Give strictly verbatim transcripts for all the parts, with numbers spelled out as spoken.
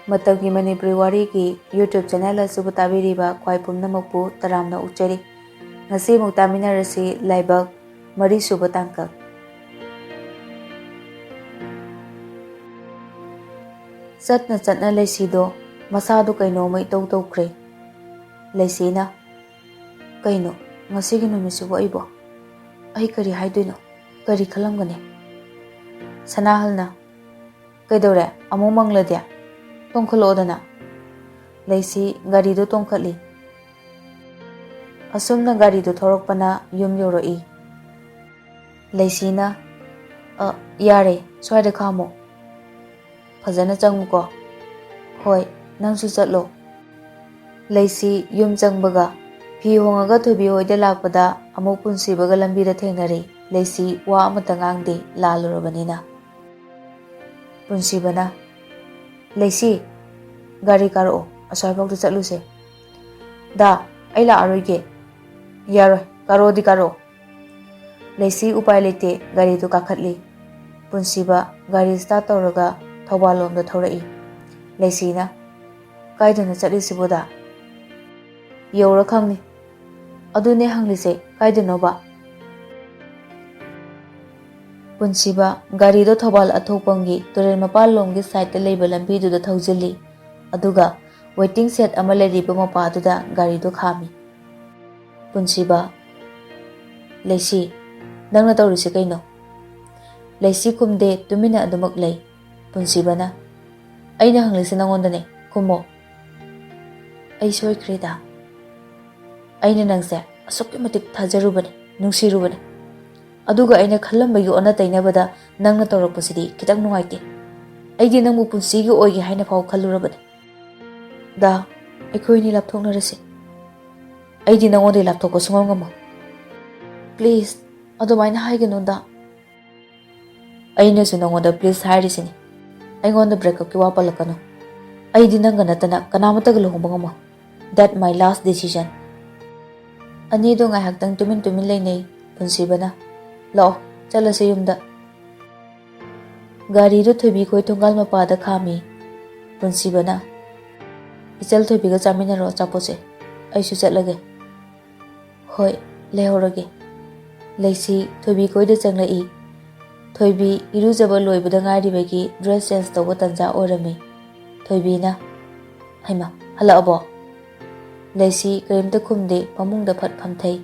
ꯃꯇꯝꯒꯤ ꯃꯅꯤꯄꯨꯔꯤ ꯋꯥꯔꯤꯒꯤ YouTube channel ꯑꯁꯤꯕꯨ ꯇꯥꯕꯤꯔꯤꯕ ꯈ꯭ꯋꯥꯏ ꯄꯨꯝꯅꯃꯛꯄꯨ ꯇꯔꯥꯝꯅ ꯑꯣꯛꯆꯔꯤ꯫ ꯉꯁꯤ ꯑꯃꯨꯛ ꯇꯥꯃꯤꯟꯅꯔꯁꯤ ꯂꯥꯏꯕꯛ ꯃꯔꯤꯁꯨꯕ ꯇꯥꯡꯀꯛ꯫ ꯆꯠꯅ ꯆꯠꯅ ꯂꯩꯁꯤꯗꯣ ꯃꯁꯥꯗꯨ ꯀꯩꯅꯣꯝꯃ ꯏꯇꯧ ꯇꯧꯈ꯭ꯔꯦ꯫ ꯂꯩꯁꯤꯅ, "ꯀꯩꯅꯣ, ꯉꯁꯤꯒꯤ ꯅꯨꯃꯤꯠꯁꯤꯕꯨ ꯑꯩꯕꯣ? ꯑꯩ ꯀꯔꯤ ꯍꯥꯏꯗꯣꯏꯅꯣ? ꯀꯔꯤ ꯈꯜꯂꯝꯒꯅꯤ?" ꯁꯅꯥꯍꯜꯅ, "ꯀꯩꯗꯧꯔꯦ? ꯑꯃꯨꯛ ꯃꯪꯂꯗꯤ? ꯇꯣꯡꯈꯠꯂꯛꯑꯣꯗꯅ꯫" ꯂꯩꯁꯤ ꯒꯥꯔꯤꯗꯨ ꯇꯣꯡꯈꯠꯂꯤ꯫ ꯑꯁꯨꯝꯅ ꯒꯥꯔꯤꯗꯨ ꯊꯧꯔꯛꯄꯅ ꯌꯨꯝ ꯌꯧꯔꯛꯏ꯫ ꯂꯩꯁꯤꯅ, "ꯑ, ꯌꯥꯔꯦ, ꯁ꯭ꯋꯥꯏꯗ ꯈꯥꯝꯃꯣ꯫ ꯐꯖꯅ ꯆꯪꯉꯨꯀꯣ꯫" "ꯍꯣꯏ, ꯅꯪꯁꯨ ꯆꯠꯂꯣ꯫" ꯂꯩꯁꯤ ꯌꯨꯝ ꯆꯪꯕꯒ ꯐꯤ ꯍꯣꯡꯉꯒ ꯊꯣꯏꯕꯤ ꯍꯣꯏꯗ ꯂꯥꯛꯄꯗ ꯑꯃꯨꯛ ꯄꯨꯟꯁꯤꯕꯒ ꯂꯝꯕꯤꯗ ꯊꯦꯡꯅꯔꯦ꯫ ꯂꯩꯁꯤ ꯋꯥ ꯑꯃꯠꯇ ꯉꯥꯡꯗꯦ, ꯂꯥꯜꯂꯨꯔꯕꯅꯤꯅ꯫ ꯄꯨꯟꯁꯤꯕꯅ, "ꯂꯩꯁꯤ, ꯒꯥꯔꯤ ꯀꯥꯔꯛꯑꯣ, ꯑꯁ꯭ꯋꯥꯏꯐꯥꯎꯗ ꯆꯠꯂꯨꯁꯦ꯫" "ꯗꯥ, ꯑꯩ ꯂꯥꯛꯑꯔꯣꯏꯒꯦ꯫" "ꯌꯥꯔꯣꯏ, ꯀꯥꯔꯛꯑꯣꯗꯤ ꯀꯥꯔꯛꯑꯣ꯫" ꯂꯩꯁꯤ ꯎꯄꯥꯏ ꯂꯩꯇꯦ, ꯒꯥꯔꯤꯗꯨ ꯀꯥꯈꯠꯂꯤ꯫ ꯄꯨꯟꯁꯤꯕ ꯒꯥꯔꯤ ꯁ꯭ꯇꯥꯔꯠ ꯇꯧꯔꯒ ꯊꯧꯕꯥꯜ ꯂꯣꯝꯗ ꯊꯧꯔꯛꯏ꯫ ꯂꯩꯁꯤꯅ, "ꯀꯥꯏꯗꯅꯣ ꯆꯠꯂꯤꯁꯤꯕꯣ, ꯗꯥ?" "ꯌꯧꯔ ꯈꯪꯅꯤ꯫ ꯑꯗꯨꯅꯦ ꯍꯪꯂꯤꯁꯦ, ꯀꯥꯏꯗꯅꯣꯕ?" ꯄꯨꯟꯁꯤꯕ ꯒꯥꯔꯤꯗꯣ ꯊꯧꯕꯥꯜ ꯑꯊꯣꯛꯄꯝꯒꯤ ꯇꯨꯔꯦꯜ ꯃꯄꯥꯜ ꯂꯣꯝꯒꯤ ꯁꯥꯏꯠꯇ ꯂꯩꯕ ꯂꯝꯕꯤꯗꯨꯗ ꯊꯧꯖꯤꯜꯂꯤ꯫ ꯑꯗꯨꯒ ꯋꯦꯇꯤꯡ ꯁꯦꯗ ꯑꯃ ꯂꯩꯔꯤꯕ ꯃꯄꯥꯗꯨꯗ ꯒꯥꯔꯤꯗꯣ ꯈꯥꯝꯃꯤ꯫ ꯄꯨꯟꯁꯤꯕ, "ꯂꯩꯁꯤ, ꯅꯪꯅ ꯇꯧꯔꯤꯁꯤ ꯀꯩꯅꯣ?" ꯂꯩꯁꯤ ꯈꯨꯝꯗꯦ, ꯇꯨꯃꯤꯟꯅ ꯑꯗꯨꯃꯛ ꯂꯩ꯫ ꯄꯨꯟꯁꯤꯕꯅ, "ꯑꯩꯅ ꯍꯪꯂꯤꯁꯤ ꯅꯪꯉꯣꯟꯗꯅꯦ, ꯈꯨꯝꯃꯣ꯫" "ꯑꯩ ꯁꯣꯏꯈ꯭ꯔꯦꯗ꯫ ꯑꯩꯅ ꯅꯪꯁꯦ ꯑꯁꯨꯛꯀꯤ ꯃꯇꯤꯛ ꯊꯥꯖꯔꯨꯕꯅꯦ, ꯅꯨꯡꯁꯤꯔꯨꯕꯅꯦ꯫ ꯑꯗꯨꯒ ꯑꯩꯅ ꯈꯜꯂꯝꯕꯒꯤ ꯑꯣꯟꯅ ꯇꯩꯅꯕꯗ ꯅꯪꯅ ꯇꯧꯔꯛꯄꯁꯤꯗꯤ ꯈꯤꯇꯪ ꯅꯨꯡꯉꯥꯏꯇꯦ꯫ ꯑꯩꯗꯤ ꯅꯪꯕꯨ ꯄꯨꯟꯁꯤꯒꯤ ꯑꯣꯏꯒꯦ ꯍꯥꯏꯅ ꯐꯥꯎ ꯈꯜꯂꯨꯔꯕꯅꯦ꯫ ꯗꯥ, ꯑꯩꯈꯣꯏ ꯑꯅꯤ ꯂꯥꯞꯊꯣꯛꯅꯔꯁꯤ꯫ ꯑꯩꯗꯤ ꯅꯉꯣꯟꯗꯒꯤ ꯂꯥꯞꯊꯣꯛꯄ ꯁꯨꯡꯉꯝ ꯉꯝꯃꯣꯏ꯫ ꯄ꯭ꯂꯤꯖ, ꯑꯗꯨꯃꯥꯏꯅ ꯍꯥꯏꯒꯅꯨ, ꯗꯥ꯫" "ꯑꯩꯅꯁꯨ ꯅꯉꯣꯟꯗ ꯄ꯭ꯂꯤꯖ ꯍꯥꯏꯔꯤꯁꯤꯅꯤ꯫ ꯑꯩꯉꯣꯟꯗ ꯕ꯭ꯔꯦꯛꯑꯞꯀꯤ ꯋꯥ ꯄꯜꯂꯛꯀꯅꯨ꯫ ꯑꯩꯗꯤ ꯅꯪꯒ ꯅꯠꯇꯅ ꯀꯅꯥꯃꯠꯇꯒ ꯂꯨꯍꯣꯡꯕ ꯉꯝꯃꯣꯏ꯫ That my last decision." ꯑꯅꯤꯗꯣ ꯉꯥꯏꯍꯥꯛꯇꯪ ꯇꯨꯃꯤꯟ ꯇꯨꯃꯤꯟ ꯂꯩꯅꯩ꯫ ꯄꯨꯟꯁꯤꯕꯅ, "ꯂꯥꯛꯑꯣ, ꯆꯠꯂꯁꯦ ꯌꯨꯝꯗ꯫" ꯒꯥꯔꯤꯗꯨ ꯊꯣꯏꯕꯤꯈꯣꯏ ꯊꯣꯡꯒꯥꯜ ꯃꯄꯥꯗ ꯈꯥꯝꯃꯤ꯫ ꯄꯨꯟꯁꯤꯕꯅ, "ꯏꯆꯜ ꯊꯣꯏꯕꯤꯒ ꯆꯥꯃꯤꯟꯅꯔꯣ ꯑꯆꯥꯄꯣꯠꯁꯦ, ꯑꯩꯁꯨ ꯆꯠꯂꯒꯦ꯫" "ꯍꯣꯏ, ꯂꯩꯍꯧꯔꯒꯦ꯫" ꯂꯩꯁꯤ ꯊꯣꯏꯕꯤ ꯀꯣꯏꯗ ꯆꯪꯂꯛꯏ꯫ ꯊꯣꯏꯕꯤ ꯏꯔꯨꯖꯕ ꯂꯣꯏꯕꯗ ꯉꯥꯏꯔꯤꯕꯒꯤ dress change ꯇꯧꯕ ꯇꯥꯟꯖꯥ ꯑꯣꯏꯔꯝꯃꯤ꯫ ꯊꯣꯏꯕꯤꯅ, "ꯍꯩꯃꯥ, ꯍꯜꯂꯛꯑꯕꯣ?" ꯂꯩꯁꯤ ꯀꯔꯤꯝꯇ ꯈꯨꯝꯗꯦ, ꯐꯃꯨꯡꯗ ꯐꯠ ꯐꯝꯊꯩ꯫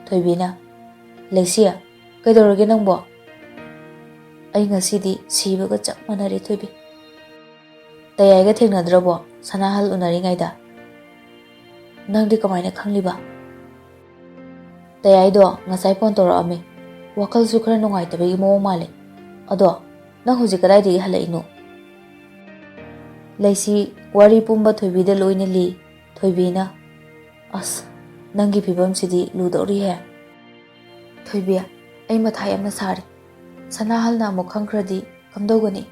ꯊꯣꯏꯕꯤꯅ, "ꯂꯩꯁꯤ, ꯀꯩꯗꯧꯔꯒꯦ ꯅꯪꯕꯣ?" "ꯑꯩ ꯉꯁꯤꯗꯤ ꯁꯤꯕꯒ ꯆꯞ ꯃꯥꯟꯅꯔꯦ ꯊꯣꯏꯕꯤ꯫ ꯇꯌꯥꯏꯒ ꯊꯦꯡꯅꯗ꯭ꯔꯕꯣ ꯁꯅꯥꯍꯜ ꯎꯅꯔꯤꯉꯩꯗ?" "ꯅꯪꯗꯤ ꯀꯃꯥꯏꯅ ꯈꯪꯂꯤꯕ?" "ꯇꯌꯥꯏꯗꯣ ꯉꯁꯥꯏ phone ꯇꯧꯔꯛꯑꯝꯃꯤ, ꯋꯥꯈꯜꯁꯨ ꯈꯔ ꯅꯨꯡꯉꯥꯏꯇꯕꯒꯤ ꯃꯑꯣꯡ ꯃꯥꯜꯂꯦ꯫ ꯑꯗꯣ ꯅꯪ ꯍꯧꯖꯤꯛ ꯀꯗꯥꯏꯗꯒꯤ ꯍꯜꯂꯛꯏꯅꯣ?" ꯂꯩꯁꯤ ꯋꯥꯔꯤ ꯄꯨꯝꯕ ꯊꯣꯏꯕꯤꯗ ꯂꯣꯏꯅ ꯂꯤ꯫ ꯊꯣꯏꯕꯤꯅ, "ꯑꯁ, ꯅꯪꯒꯤ ꯐꯤꯕꯝꯁꯤꯗꯤ ꯂꯨꯗꯧꯔꯤꯍꯦ꯫" "ꯊꯣꯏꯕꯤ, ꯑꯩ ꯃꯊꯥ ꯌꯥꯝꯅ ꯁꯥꯔꯤ꯫ ꯁꯅꯥꯍꯜꯅ ꯑꯃꯨꯛ ꯈꯪꯈ꯭ꯔꯗꯤ ꯀꯝꯗꯧꯒꯅꯤ?"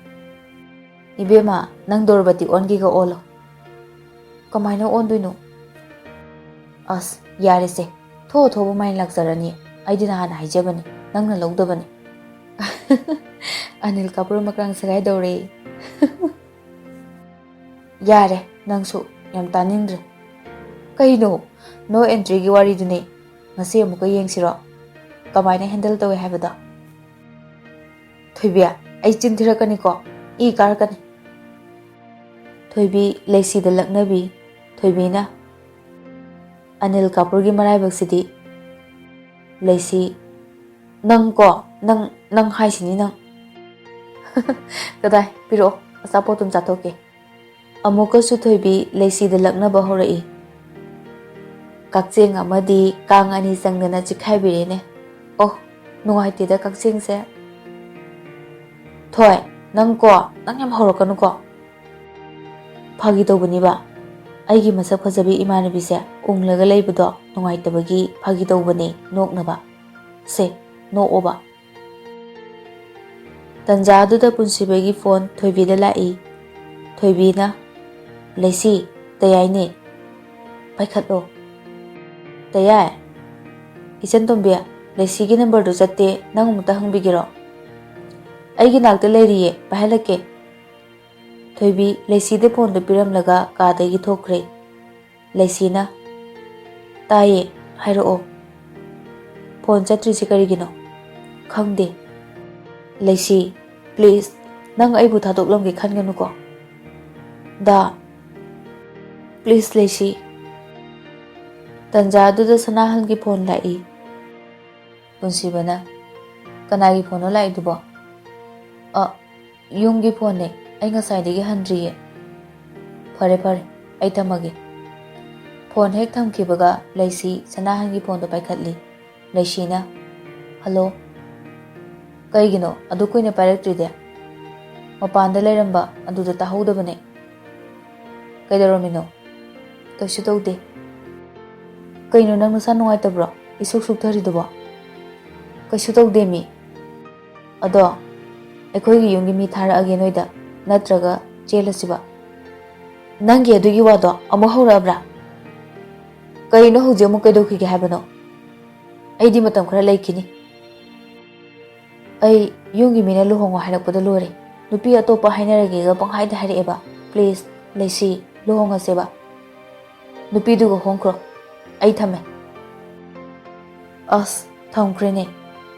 "ꯏꯕꯦꯝꯃ, ꯅꯪ ꯗꯣꯔꯕꯇꯤ ꯑꯣꯟꯒꯦꯒ ꯑꯣꯜꯂꯣ꯫" "ꯀꯃꯥꯏꯅ ꯑꯣꯟꯗꯣꯏꯅꯣ?" "ꯑꯁ, ꯌꯥꯔꯦꯁꯦ, ꯊꯣꯛꯑ ꯊꯣꯛꯄ ꯃꯥꯏꯅ ꯂꯥꯛꯆꯔꯅꯤ꯫ ꯑꯩꯗꯤ ꯅꯍꯥꯟ ꯍꯥꯏꯖꯕꯅꯤ, ꯅꯪꯅ ꯂꯧꯗꯕꯅꯤ꯫" ꯑꯅꯤꯜ ꯀꯥꯄꯨꯔ ꯃꯀ꯭ꯔꯥꯡ ꯁꯦꯒꯥꯏꯗꯧꯔꯦ꯫ ꯌꯥꯔꯦ, ꯅꯪꯁꯨ ꯌꯥꯝ ꯇꯥꯅꯤꯡꯗ꯭ꯔꯦ꯫ ꯀꯩꯅꯣ, no entry ꯒꯤ ꯋꯥꯔꯤꯗꯨꯅꯦ꯫ ꯉꯁꯤ ꯑꯃꯨꯛꯀ ꯌꯦꯡꯁꯤꯔꯣ, ꯀꯃꯥꯏꯅ handle ꯇꯧꯋꯦ ꯍꯥꯏꯕꯗꯣ? ꯊꯣꯏꯕꯤ, ꯑꯩ ꯆꯤꯟ ꯊꯤꯔꯛꯀꯅꯤꯀꯣ, ꯏ ꯀꯥꯔꯛꯀꯅꯤ꯫ ꯊꯣꯏꯕꯤ ꯂꯩꯁꯤꯗ ꯂꯛꯅꯕꯤ꯫ ꯊꯣꯏꯕꯤꯅ, "ꯑꯅꯤꯜ ꯀꯥꯄꯨꯔꯒꯤ ꯃꯔꯥꯏꯕꯛꯁꯤꯗꯤ꯫" ꯂꯩꯁꯤ, "ꯅꯪ ꯀꯣ, ꯅꯪ, ꯅꯪ ꯍꯥꯏꯁꯤꯅꯤ ꯅꯪ꯫" "ꯀꯗꯥꯏ, ꯄꯤꯔꯛꯑꯣ, ꯑꯆꯥꯄꯣꯠꯇꯨꯝ ꯆꯥꯊꯣꯛꯀꯦ꯫" ꯑꯃꯨꯛꯀꯁꯨ ꯊꯣꯏꯕꯤ ꯂꯩꯁꯤꯗ ꯂꯛꯅꯕ ꯍꯧꯔꯛꯏ꯫ "ꯀꯛꯆꯦꯡ ꯑꯃꯗꯤ ꯀꯥꯡ ꯑꯅꯤ ꯆꯪꯗꯅ ꯆꯤꯛꯈꯥꯏꯕꯤꯔꯦꯅꯦ꯫ ꯑꯣ, ꯅꯨꯡꯉꯥꯏꯇꯦꯗ ꯀꯛꯆꯦꯡꯁꯦ꯫" "ꯊꯣꯏ, ꯅꯪ ꯀꯣ, ꯅꯪ ꯌꯥꯝ ꯍꯧꯔꯛꯀꯅꯨꯀꯣ꯫" "ꯐꯥꯒꯤ ꯇꯧꯕꯅꯤꯕ꯫ ꯑꯩꯒꯤ ꯃꯁꯛ ꯐꯖꯕꯤ ꯏꯃꯥꯟꯅꯕꯤꯁꯦ ꯎꯪꯂꯒ ꯂꯩꯕꯗꯣ ꯅꯨꯡꯉꯥꯏꯇꯕꯒꯤ ꯐꯥꯒꯤ ꯇꯧꯕꯅꯦ, ꯅꯣꯛꯅꯕ꯫ ꯁꯦ, ꯅꯣꯛꯑꯣꯕ꯫" ꯇꯟꯖꯥꯗꯨꯗ ꯄꯨꯟꯁꯤꯕꯒꯤ phone ꯊꯣꯏꯕꯤꯗ ꯂꯥꯛꯏ꯫ ꯊꯣꯏꯕꯤꯅ, "ꯂꯩꯁꯤ, ꯇꯌꯥꯏꯅꯦ, ꯄꯥꯏꯈꯠꯂꯣ꯫" "ꯇꯌꯥꯏ, ꯏꯆꯟ ꯇꯣꯝꯕꯤ, ꯂꯩꯁꯤꯒꯤ number ꯗꯨ ꯆꯠꯇꯦ, ꯅꯪ ꯑꯃꯨꯛꯇ ꯍꯪꯕꯤꯒꯦꯔꯣ?" "ꯑꯩꯒꯤ ꯅꯥꯛꯇ ꯂꯩꯔꯤꯌꯦ, ꯄꯥꯏꯍꯜꯂꯛꯀꯦ꯫" ꯊꯣꯏꯕꯤ ꯂꯩꯁꯤꯗ ꯐꯣꯟꯗꯨ ꯄꯤꯔꯝꯂꯒ ꯀꯥꯗꯒꯤ ꯊꯣꯛꯈ꯭ꯔꯦ꯫ ꯂꯩꯁꯤꯅ, "ꯇꯥꯏꯌꯦ, ꯍꯥꯏꯔꯛꯑꯣ꯫ ꯐꯣꯟ ꯆꯠꯇ꯭ꯔꯤꯁꯤ ꯀꯔꯤꯒꯤꯅꯣ?" "ꯈꯪꯗꯦ꯫" "ꯂꯩꯁꯤ, please, ꯅꯪ ꯑꯩꯕꯨ ꯊꯥꯗꯣꯛꯂꯝꯒꯦ ꯈꯟꯒꯅꯨꯀꯣ꯫" "ꯗꯥ, please, ꯂꯩꯁꯤ꯫" ꯇꯟꯖꯥ ꯑꯗꯨꯗ ꯁꯅꯥꯍꯜꯒꯤ ꯐꯣꯟ ꯂꯥꯛꯏ꯫ ꯄꯨꯟꯁꯤꯕꯅ, "ꯀꯅꯥꯒꯤ ꯐꯣꯟꯅꯣ ꯂꯥꯛꯏꯗꯨꯕꯣ?" "ꯑ, ꯌꯨꯝꯒꯤ ꯐꯣꯟꯅꯦ, ꯑꯩ ꯉꯁꯥꯏꯗꯒꯤ ꯍꯟꯗ꯭ꯔꯤꯌꯦ꯫" "ꯐꯔꯦ ꯐꯔꯦ, ꯑꯩ ꯊꯝꯃꯒꯦ꯫" ꯐꯣꯟ ꯍꯦꯛ ꯊꯝꯈꯤꯕꯒ ꯂꯩꯁꯤ ꯁꯅꯥꯍꯟꯒꯤ ꯐꯣꯟꯗꯣ ꯄꯥꯏꯈꯠꯂꯤ꯫ ꯂꯩꯁꯤꯅ, "ꯍꯜꯂꯣ꯫" "ꯀꯩꯒꯤꯅꯣ ꯑꯗꯨ ꯀꯨꯏꯅ ꯄꯥꯏꯔꯛꯇ꯭ꯔꯤꯗꯤ?" "ꯃꯄꯥꯟꯗ ꯂꯩꯔꯝꯕ ꯑꯗꯨꯗ ꯇꯥꯍꯧꯗꯕꯅꯦ꯫" "ꯀꯩꯗꯧꯔꯝꯃꯤꯅꯣ?" "ꯀꯩꯁꯨ ꯇꯧꯗꯦ꯫" "ꯀꯩꯅꯣ ꯅꯪ ꯅꯁꯥ ꯅꯨꯡꯉꯥꯏꯇꯕ꯭ꯔꯣ? ꯏꯁꯨꯛ ꯁꯨꯛꯊꯔꯤꯗꯨꯕꯣ?" "ꯀꯩꯁꯨ ꯇꯧꯗꯦ ꯃꯤ꯫" "ꯑꯗꯣ ꯑꯩꯈꯣꯏꯒꯤ ꯌꯨꯝꯒꯤ ꯃꯤ ꯊꯥꯔꯛꯑꯒꯦ ꯅꯣꯏꯗ, ꯅꯠꯇ꯭ꯔꯒ ꯆꯦꯜꯂꯁꯤꯕ?" "ꯅꯪꯒꯤ ꯑꯗꯨꯒꯤ ꯋꯥꯗꯣ ꯑꯃꯨꯛ ꯍꯧꯔꯛꯑꯕ꯭ꯔꯥ? ꯀꯩꯅꯣ ꯍꯧꯖꯤꯛ ꯑꯃꯨꯛ ꯀꯩꯗꯧꯈꯤꯒꯦ ꯍꯥꯏꯕꯅꯣ? ꯑꯩꯗꯤ ꯃꯇꯝ ꯈꯔ ꯂꯩꯈꯤꯅꯤ꯫" "ꯑꯩ ꯌꯨꯝꯒꯤ ꯃꯤꯅ ꯂꯨꯍꯣꯡꯉꯣ ꯍꯥꯏꯔꯛꯄꯗ ꯂꯣꯏꯔꯦ꯫ ꯅꯨꯄꯤ ꯑꯇꯣꯞꯄ ꯍꯥꯏꯅꯔꯒꯦꯒ ꯄꯪꯍꯥꯏꯗ ꯍꯥꯏꯔꯛꯑꯦꯕ꯫ Please, ꯂꯩꯁꯤ, ꯂꯨꯍꯣꯡꯉꯁꯦꯕ꯫ ꯅꯨꯄꯤꯗꯨꯒ ꯍꯣꯡꯈ꯭ꯔꯣ꯫ ꯑꯩ ꯊꯝꯃꯦ꯫" ꯑꯁ, ꯊꯝꯈ꯭ꯔꯦꯅꯦ꯫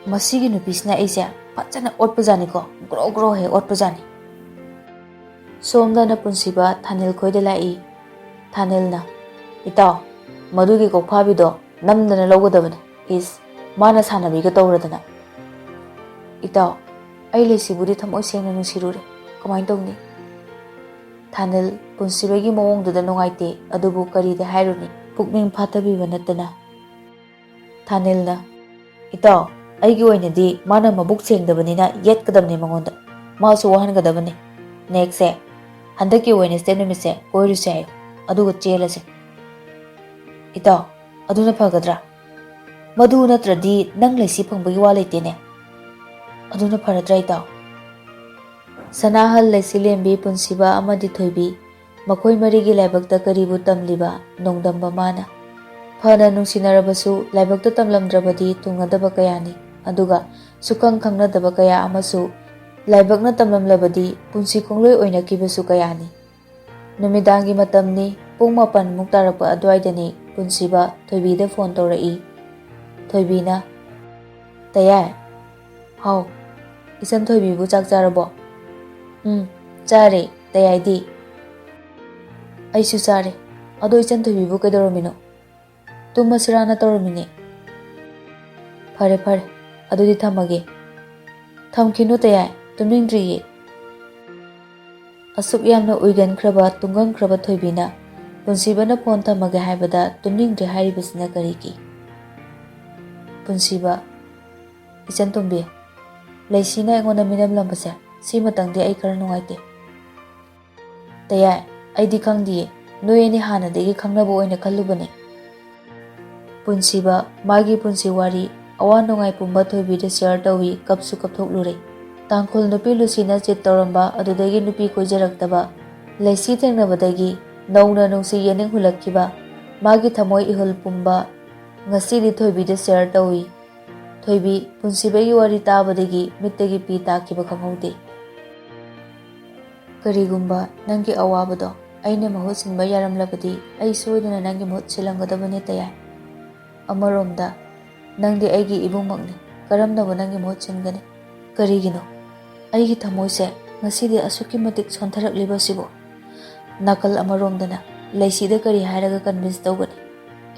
ꯃꯁꯤꯒꯤ ꯅꯨꯄꯤꯁꯤꯅ ꯑꯩꯁꯦ ꯐꯖꯅ ꯑꯣꯠꯄꯖꯥꯠꯅꯤꯀꯣ, ꯒ꯭ꯔꯣ ꯒ꯭ꯔꯣ ꯍꯦꯛ ꯑꯣꯠꯄꯖꯥꯠꯅꯤ꯫ ꯁꯣꯝꯗꯅ ꯄꯨꯟꯁꯤꯕ ꯊꯥꯅꯤꯜ ꯈꯣꯏꯗ ꯂꯥꯛꯏ꯫ ꯊꯥꯅꯤꯜꯅ, "ꯏꯇꯥꯎ, ꯃꯗꯨꯒꯤ ꯀꯣꯛꯐꯥꯕꯤꯗꯣ ꯅꯝꯗꯅ ꯂꯧꯒꯗꯕꯅꯤ꯫ ꯏꯁ, ꯃꯥꯅ ꯁꯥꯟꯅꯕꯤꯒ ꯇꯧꯔꯗꯅ꯫" "ꯏꯇꯥꯎ, ꯑꯩ ꯂꯩꯁꯤꯕꯨꯗꯤ ꯊꯃꯣꯏ ꯁꯦꯡꯅ ꯅꯨꯡꯁꯤꯔꯨꯔꯦ꯫ ꯀꯃꯥꯏꯅ ꯇꯧꯅꯤ?" ꯊꯥꯅꯤꯜ ꯄꯨꯟꯁꯤꯕꯒꯤ ꯃꯑꯣꯡꯗꯨꯗ ꯅꯨꯡꯉꯥꯏꯇꯦ, ꯑꯗꯨꯕꯨ ꯀꯔꯤꯗꯤ ꯍꯥꯏꯔꯨꯅꯤ? ꯄꯨꯛꯅꯤꯡ ꯐꯥꯊꯕꯤꯕ ꯅꯠꯇꯅ꯫ ꯊꯥꯅꯤꯜꯅ, "ꯏꯇꯥꯎ, ꯑꯩꯒꯤ ꯑꯣꯏꯅꯗꯤ ꯃꯥꯅ ꯃꯕꯨꯛ ꯁꯦꯡꯗꯕꯅꯤꯅ ꯌꯦꯠꯀꯗꯕꯅꯤ ꯃꯉꯣꯟꯗ꯫ ꯃꯥꯁꯨ ꯋꯥꯍꯟꯒꯗꯕꯅꯤ꯫ Next ꯁꯦ ꯍꯟꯗꯛꯀꯤ Wednesday ꯅꯨꯃꯤꯠꯁꯦ ꯀꯣꯏꯔꯨꯁꯦ ꯍꯥꯏꯌꯨ, ꯑꯗꯨꯒ ꯆꯦꯜꯂꯁꯦ꯫" "ꯏꯇꯥꯎ, ꯑꯗꯨꯅ ꯐꯒꯗ꯭ꯔꯥ? ꯃꯗꯨ ꯅꯠꯇ꯭ꯔꯗꯤ ꯅꯪ ꯂꯩꯁꯤ ꯐꯪꯕꯒꯤ ꯋꯥ ꯂꯩꯇꯦꯅꯦ꯫ ꯑꯗꯨꯅ ꯐꯔꯗ꯭ꯔꯥ, ꯏꯇꯥꯎ?" ꯁꯅꯥꯍꯜ, ꯂꯩꯁꯤꯂꯦꯝꯕꯤ, ꯄꯨꯟꯁꯤꯕ ꯑꯃꯗꯤ ꯊꯣꯏꯕꯤ, ꯃꯈꯣꯏ ꯃꯔꯤꯒꯤ ꯂꯥꯏꯕꯛꯇ ꯀꯔꯤꯕꯨ ꯇꯝꯂꯤꯕ ꯅꯣꯡꯗꯝꯕ ꯃꯥꯅ? ꯐꯅ ꯅꯨꯡꯁꯤꯅꯔꯕꯁꯨ ꯂꯥꯏꯕꯛꯇ ꯇꯝꯂꯝꯗ꯭ꯔꯕꯗꯤ ꯊꯨꯡꯅꯗꯕ ꯀꯌꯥꯅꯤ, ꯑꯗꯨꯒ ꯁꯨꯈꯪ ꯈꯪꯅꯗꯕ ꯀꯌꯥ ꯑꯃꯁꯨ ꯂꯥꯏꯕꯛꯅ ꯇꯝꯂꯝꯂꯕꯗꯤ ꯄꯨꯟꯁꯤ ꯈꯣꯡꯂꯣꯏ ꯑꯣꯏꯅꯈꯤꯕꯁꯨ ꯀꯌꯥꯅꯤ꯫ ꯅꯨꯃꯤꯗꯥꯡꯒꯤ ꯃꯇꯝꯅꯤ, ꯄꯨꯡ ꯃꯥꯄꯟꯃꯨꯛ ꯇꯥꯔꯛꯄ ꯑꯗꯨꯋꯥꯏꯗꯅꯤ ꯄꯨꯟꯁꯤꯕ ꯊꯣꯏꯕꯤꯗ ꯐꯣꯟ ꯇꯧꯔꯛꯏ꯫ ꯊꯣꯏꯕꯤꯅ, "ꯇꯌꯥꯏ?" "ꯍꯥꯎ?" "ꯏꯆꯟ ꯊꯣꯏꯕꯤꯕꯨ ꯆꯥꯛ ꯆꯥꯔꯕꯣ?" "ꯎꯝ, ꯆꯥꯔꯦ꯫ ꯇꯌꯥꯏꯗꯤ?" "ꯑꯩꯁꯨ ꯆꯥꯔꯦ꯫ ꯑꯗꯣ ꯏꯆꯟ ꯊꯣꯏꯕꯤꯕꯨ ꯀꯩꯗꯧꯔꯝꯃꯤꯅꯣ?" "ꯇꯨꯝꯃꯁꯤꯔꯥꯅ ꯇꯧꯔꯝꯃꯤꯅꯦ꯫" "ꯐꯔꯦ ꯐꯔꯦ, ꯑꯗꯨꯗꯤ ꯊꯝꯃꯒꯦ꯫" "ꯊꯝꯈꯤꯅꯨ ꯇꯌꯥꯏ, ꯇꯨꯝꯅꯤꯡꯗ꯭ꯔꯤꯌꯦ꯫" ꯑꯁꯨꯛ ꯌꯥꯝꯅ ꯎꯏꯒꯟꯈ꯭ꯔꯕ, ꯇꯨꯝꯒꯟꯈ꯭ꯔꯕ ꯊꯣꯏꯕꯤꯅ ꯄꯨꯟꯁꯤꯕꯅ ꯐꯣꯟ ꯊꯝꯃꯒꯦ ꯍꯥꯏꯕꯗ ꯇꯨꯝꯅꯤꯡꯗ꯭ꯔꯦ ꯍꯥꯏꯔꯤꯕꯁꯤꯅ ꯀꯔꯤꯒꯤ? ꯄꯨꯟꯁꯤꯕ, "ꯏꯆꯟ ꯇꯣꯝꯕꯤ, ꯂꯩꯁꯤꯅ ꯑꯩꯉꯣꯟꯗ ꯃꯤꯅꯝꯂꯝꯕꯁꯦ, ꯁꯤꯃꯇꯪꯗꯤ ꯑꯩ ꯈꯔ ꯅꯨꯡꯉꯥꯏꯇꯦ꯫" "ꯇꯌꯥꯏ, ꯑꯩꯗꯤ ꯈꯪꯗꯤꯌꯦ꯫ ꯅꯣꯏ ꯑꯅꯤ ꯍꯥꯟꯅꯗꯒꯤ ꯈꯪꯅꯕ ꯑꯣꯏꯅ ꯈꯜꯂꯨꯕꯅꯦ꯫" ꯄꯨꯟꯁꯤꯕ ꯃꯥꯒꯤ ꯄꯨꯟꯁꯤ ꯋꯥꯔꯤ, ꯑꯋꯥ ꯅꯨꯡꯉꯥꯏ ꯄꯨꯝꯕ ꯊꯣꯏꯕꯤꯗ ꯁꯤꯌꯔ ꯇꯧꯏ, ꯀꯞꯁꯨ ꯀꯞꯊꯣꯛꯂꯨꯔꯦ꯫ ꯇꯥꯡꯈꯨꯜ ꯅꯨꯄꯤ ꯂꯨꯁꯤꯅ ꯆꯤꯠ ꯇꯧꯔꯝꯕ, ꯑꯗꯨꯗꯒꯤ ꯅꯨꯄꯤ ꯀꯣꯏꯖꯔꯛꯇꯕ, ꯂꯩꯁꯤ ꯊꯦꯡꯅꯕꯗꯒꯤ ꯅꯧꯅ ꯅꯨꯡꯁꯤ ꯌꯦꯅꯤꯡ ꯍꯨꯜꯂꯛꯈꯤꯕ, ꯃꯥꯒꯤ ꯊꯃꯣꯏ ꯏꯍꯨꯜ ꯄꯨꯝꯕ ꯉꯁꯤꯗꯤ ꯊꯣꯏꯕꯤꯗ ꯁꯤꯌꯔ ꯇꯧꯏ꯫ ꯊꯣꯏꯕꯤ, ꯄꯨꯟꯁꯤꯕꯒꯤ ꯋꯥꯔꯤ ꯇꯥꯕꯗꯒꯤ ꯃꯤꯠꯇꯒꯤ ꯄꯤ ꯇꯥꯈꯤꯕ ꯈꯪꯍꯧꯗꯦ꯫ "ꯀꯔꯤꯒꯨꯝꯕ ꯅꯪꯒꯤ ꯑꯋꯥꯕꯗꯣ ꯑꯩꯅ ꯃꯍꯨꯠ ꯁꯤꯟꯕ ꯌꯥꯔꯝꯂꯕꯗꯤ ꯑꯩ ꯁꯣꯏꯗꯅ ꯅꯪꯒꯤ ꯃꯍꯨꯠ ꯁꯤꯜꯂꯝꯒꯗꯕꯅꯤ ꯇꯌꯥꯏ꯫ ꯑꯃꯔꯣꯝꯗ ꯅꯪꯗꯤ ꯑꯩꯒꯤ ꯏꯕꯨꯡꯃꯛꯅꯤ, ꯀꯔꯝꯅꯕꯨ ꯅꯪꯒꯤ ꯃꯍꯨꯠ ꯁꯤꯟꯒꯅꯤ? ꯀꯔꯤꯒꯤꯅꯣ ꯑꯩꯒꯤ ꯊꯃꯣꯏꯁꯦ ꯉꯁꯤꯗꯤ ꯑꯁꯨꯛꯀꯤ ꯃꯇꯤꯛ ꯁꯣꯟꯊꯔꯛꯂꯤꯕꯁꯤꯕꯨ?" ꯅꯥꯀꯜ ꯑꯃꯔꯣꯝꯗꯅ ꯂꯩꯁꯤꯗ ꯀꯔꯤ ꯍꯥꯏꯔꯒ ꯀꯟꯚꯤꯟꯁ ꯇꯧꯒꯅꯤ?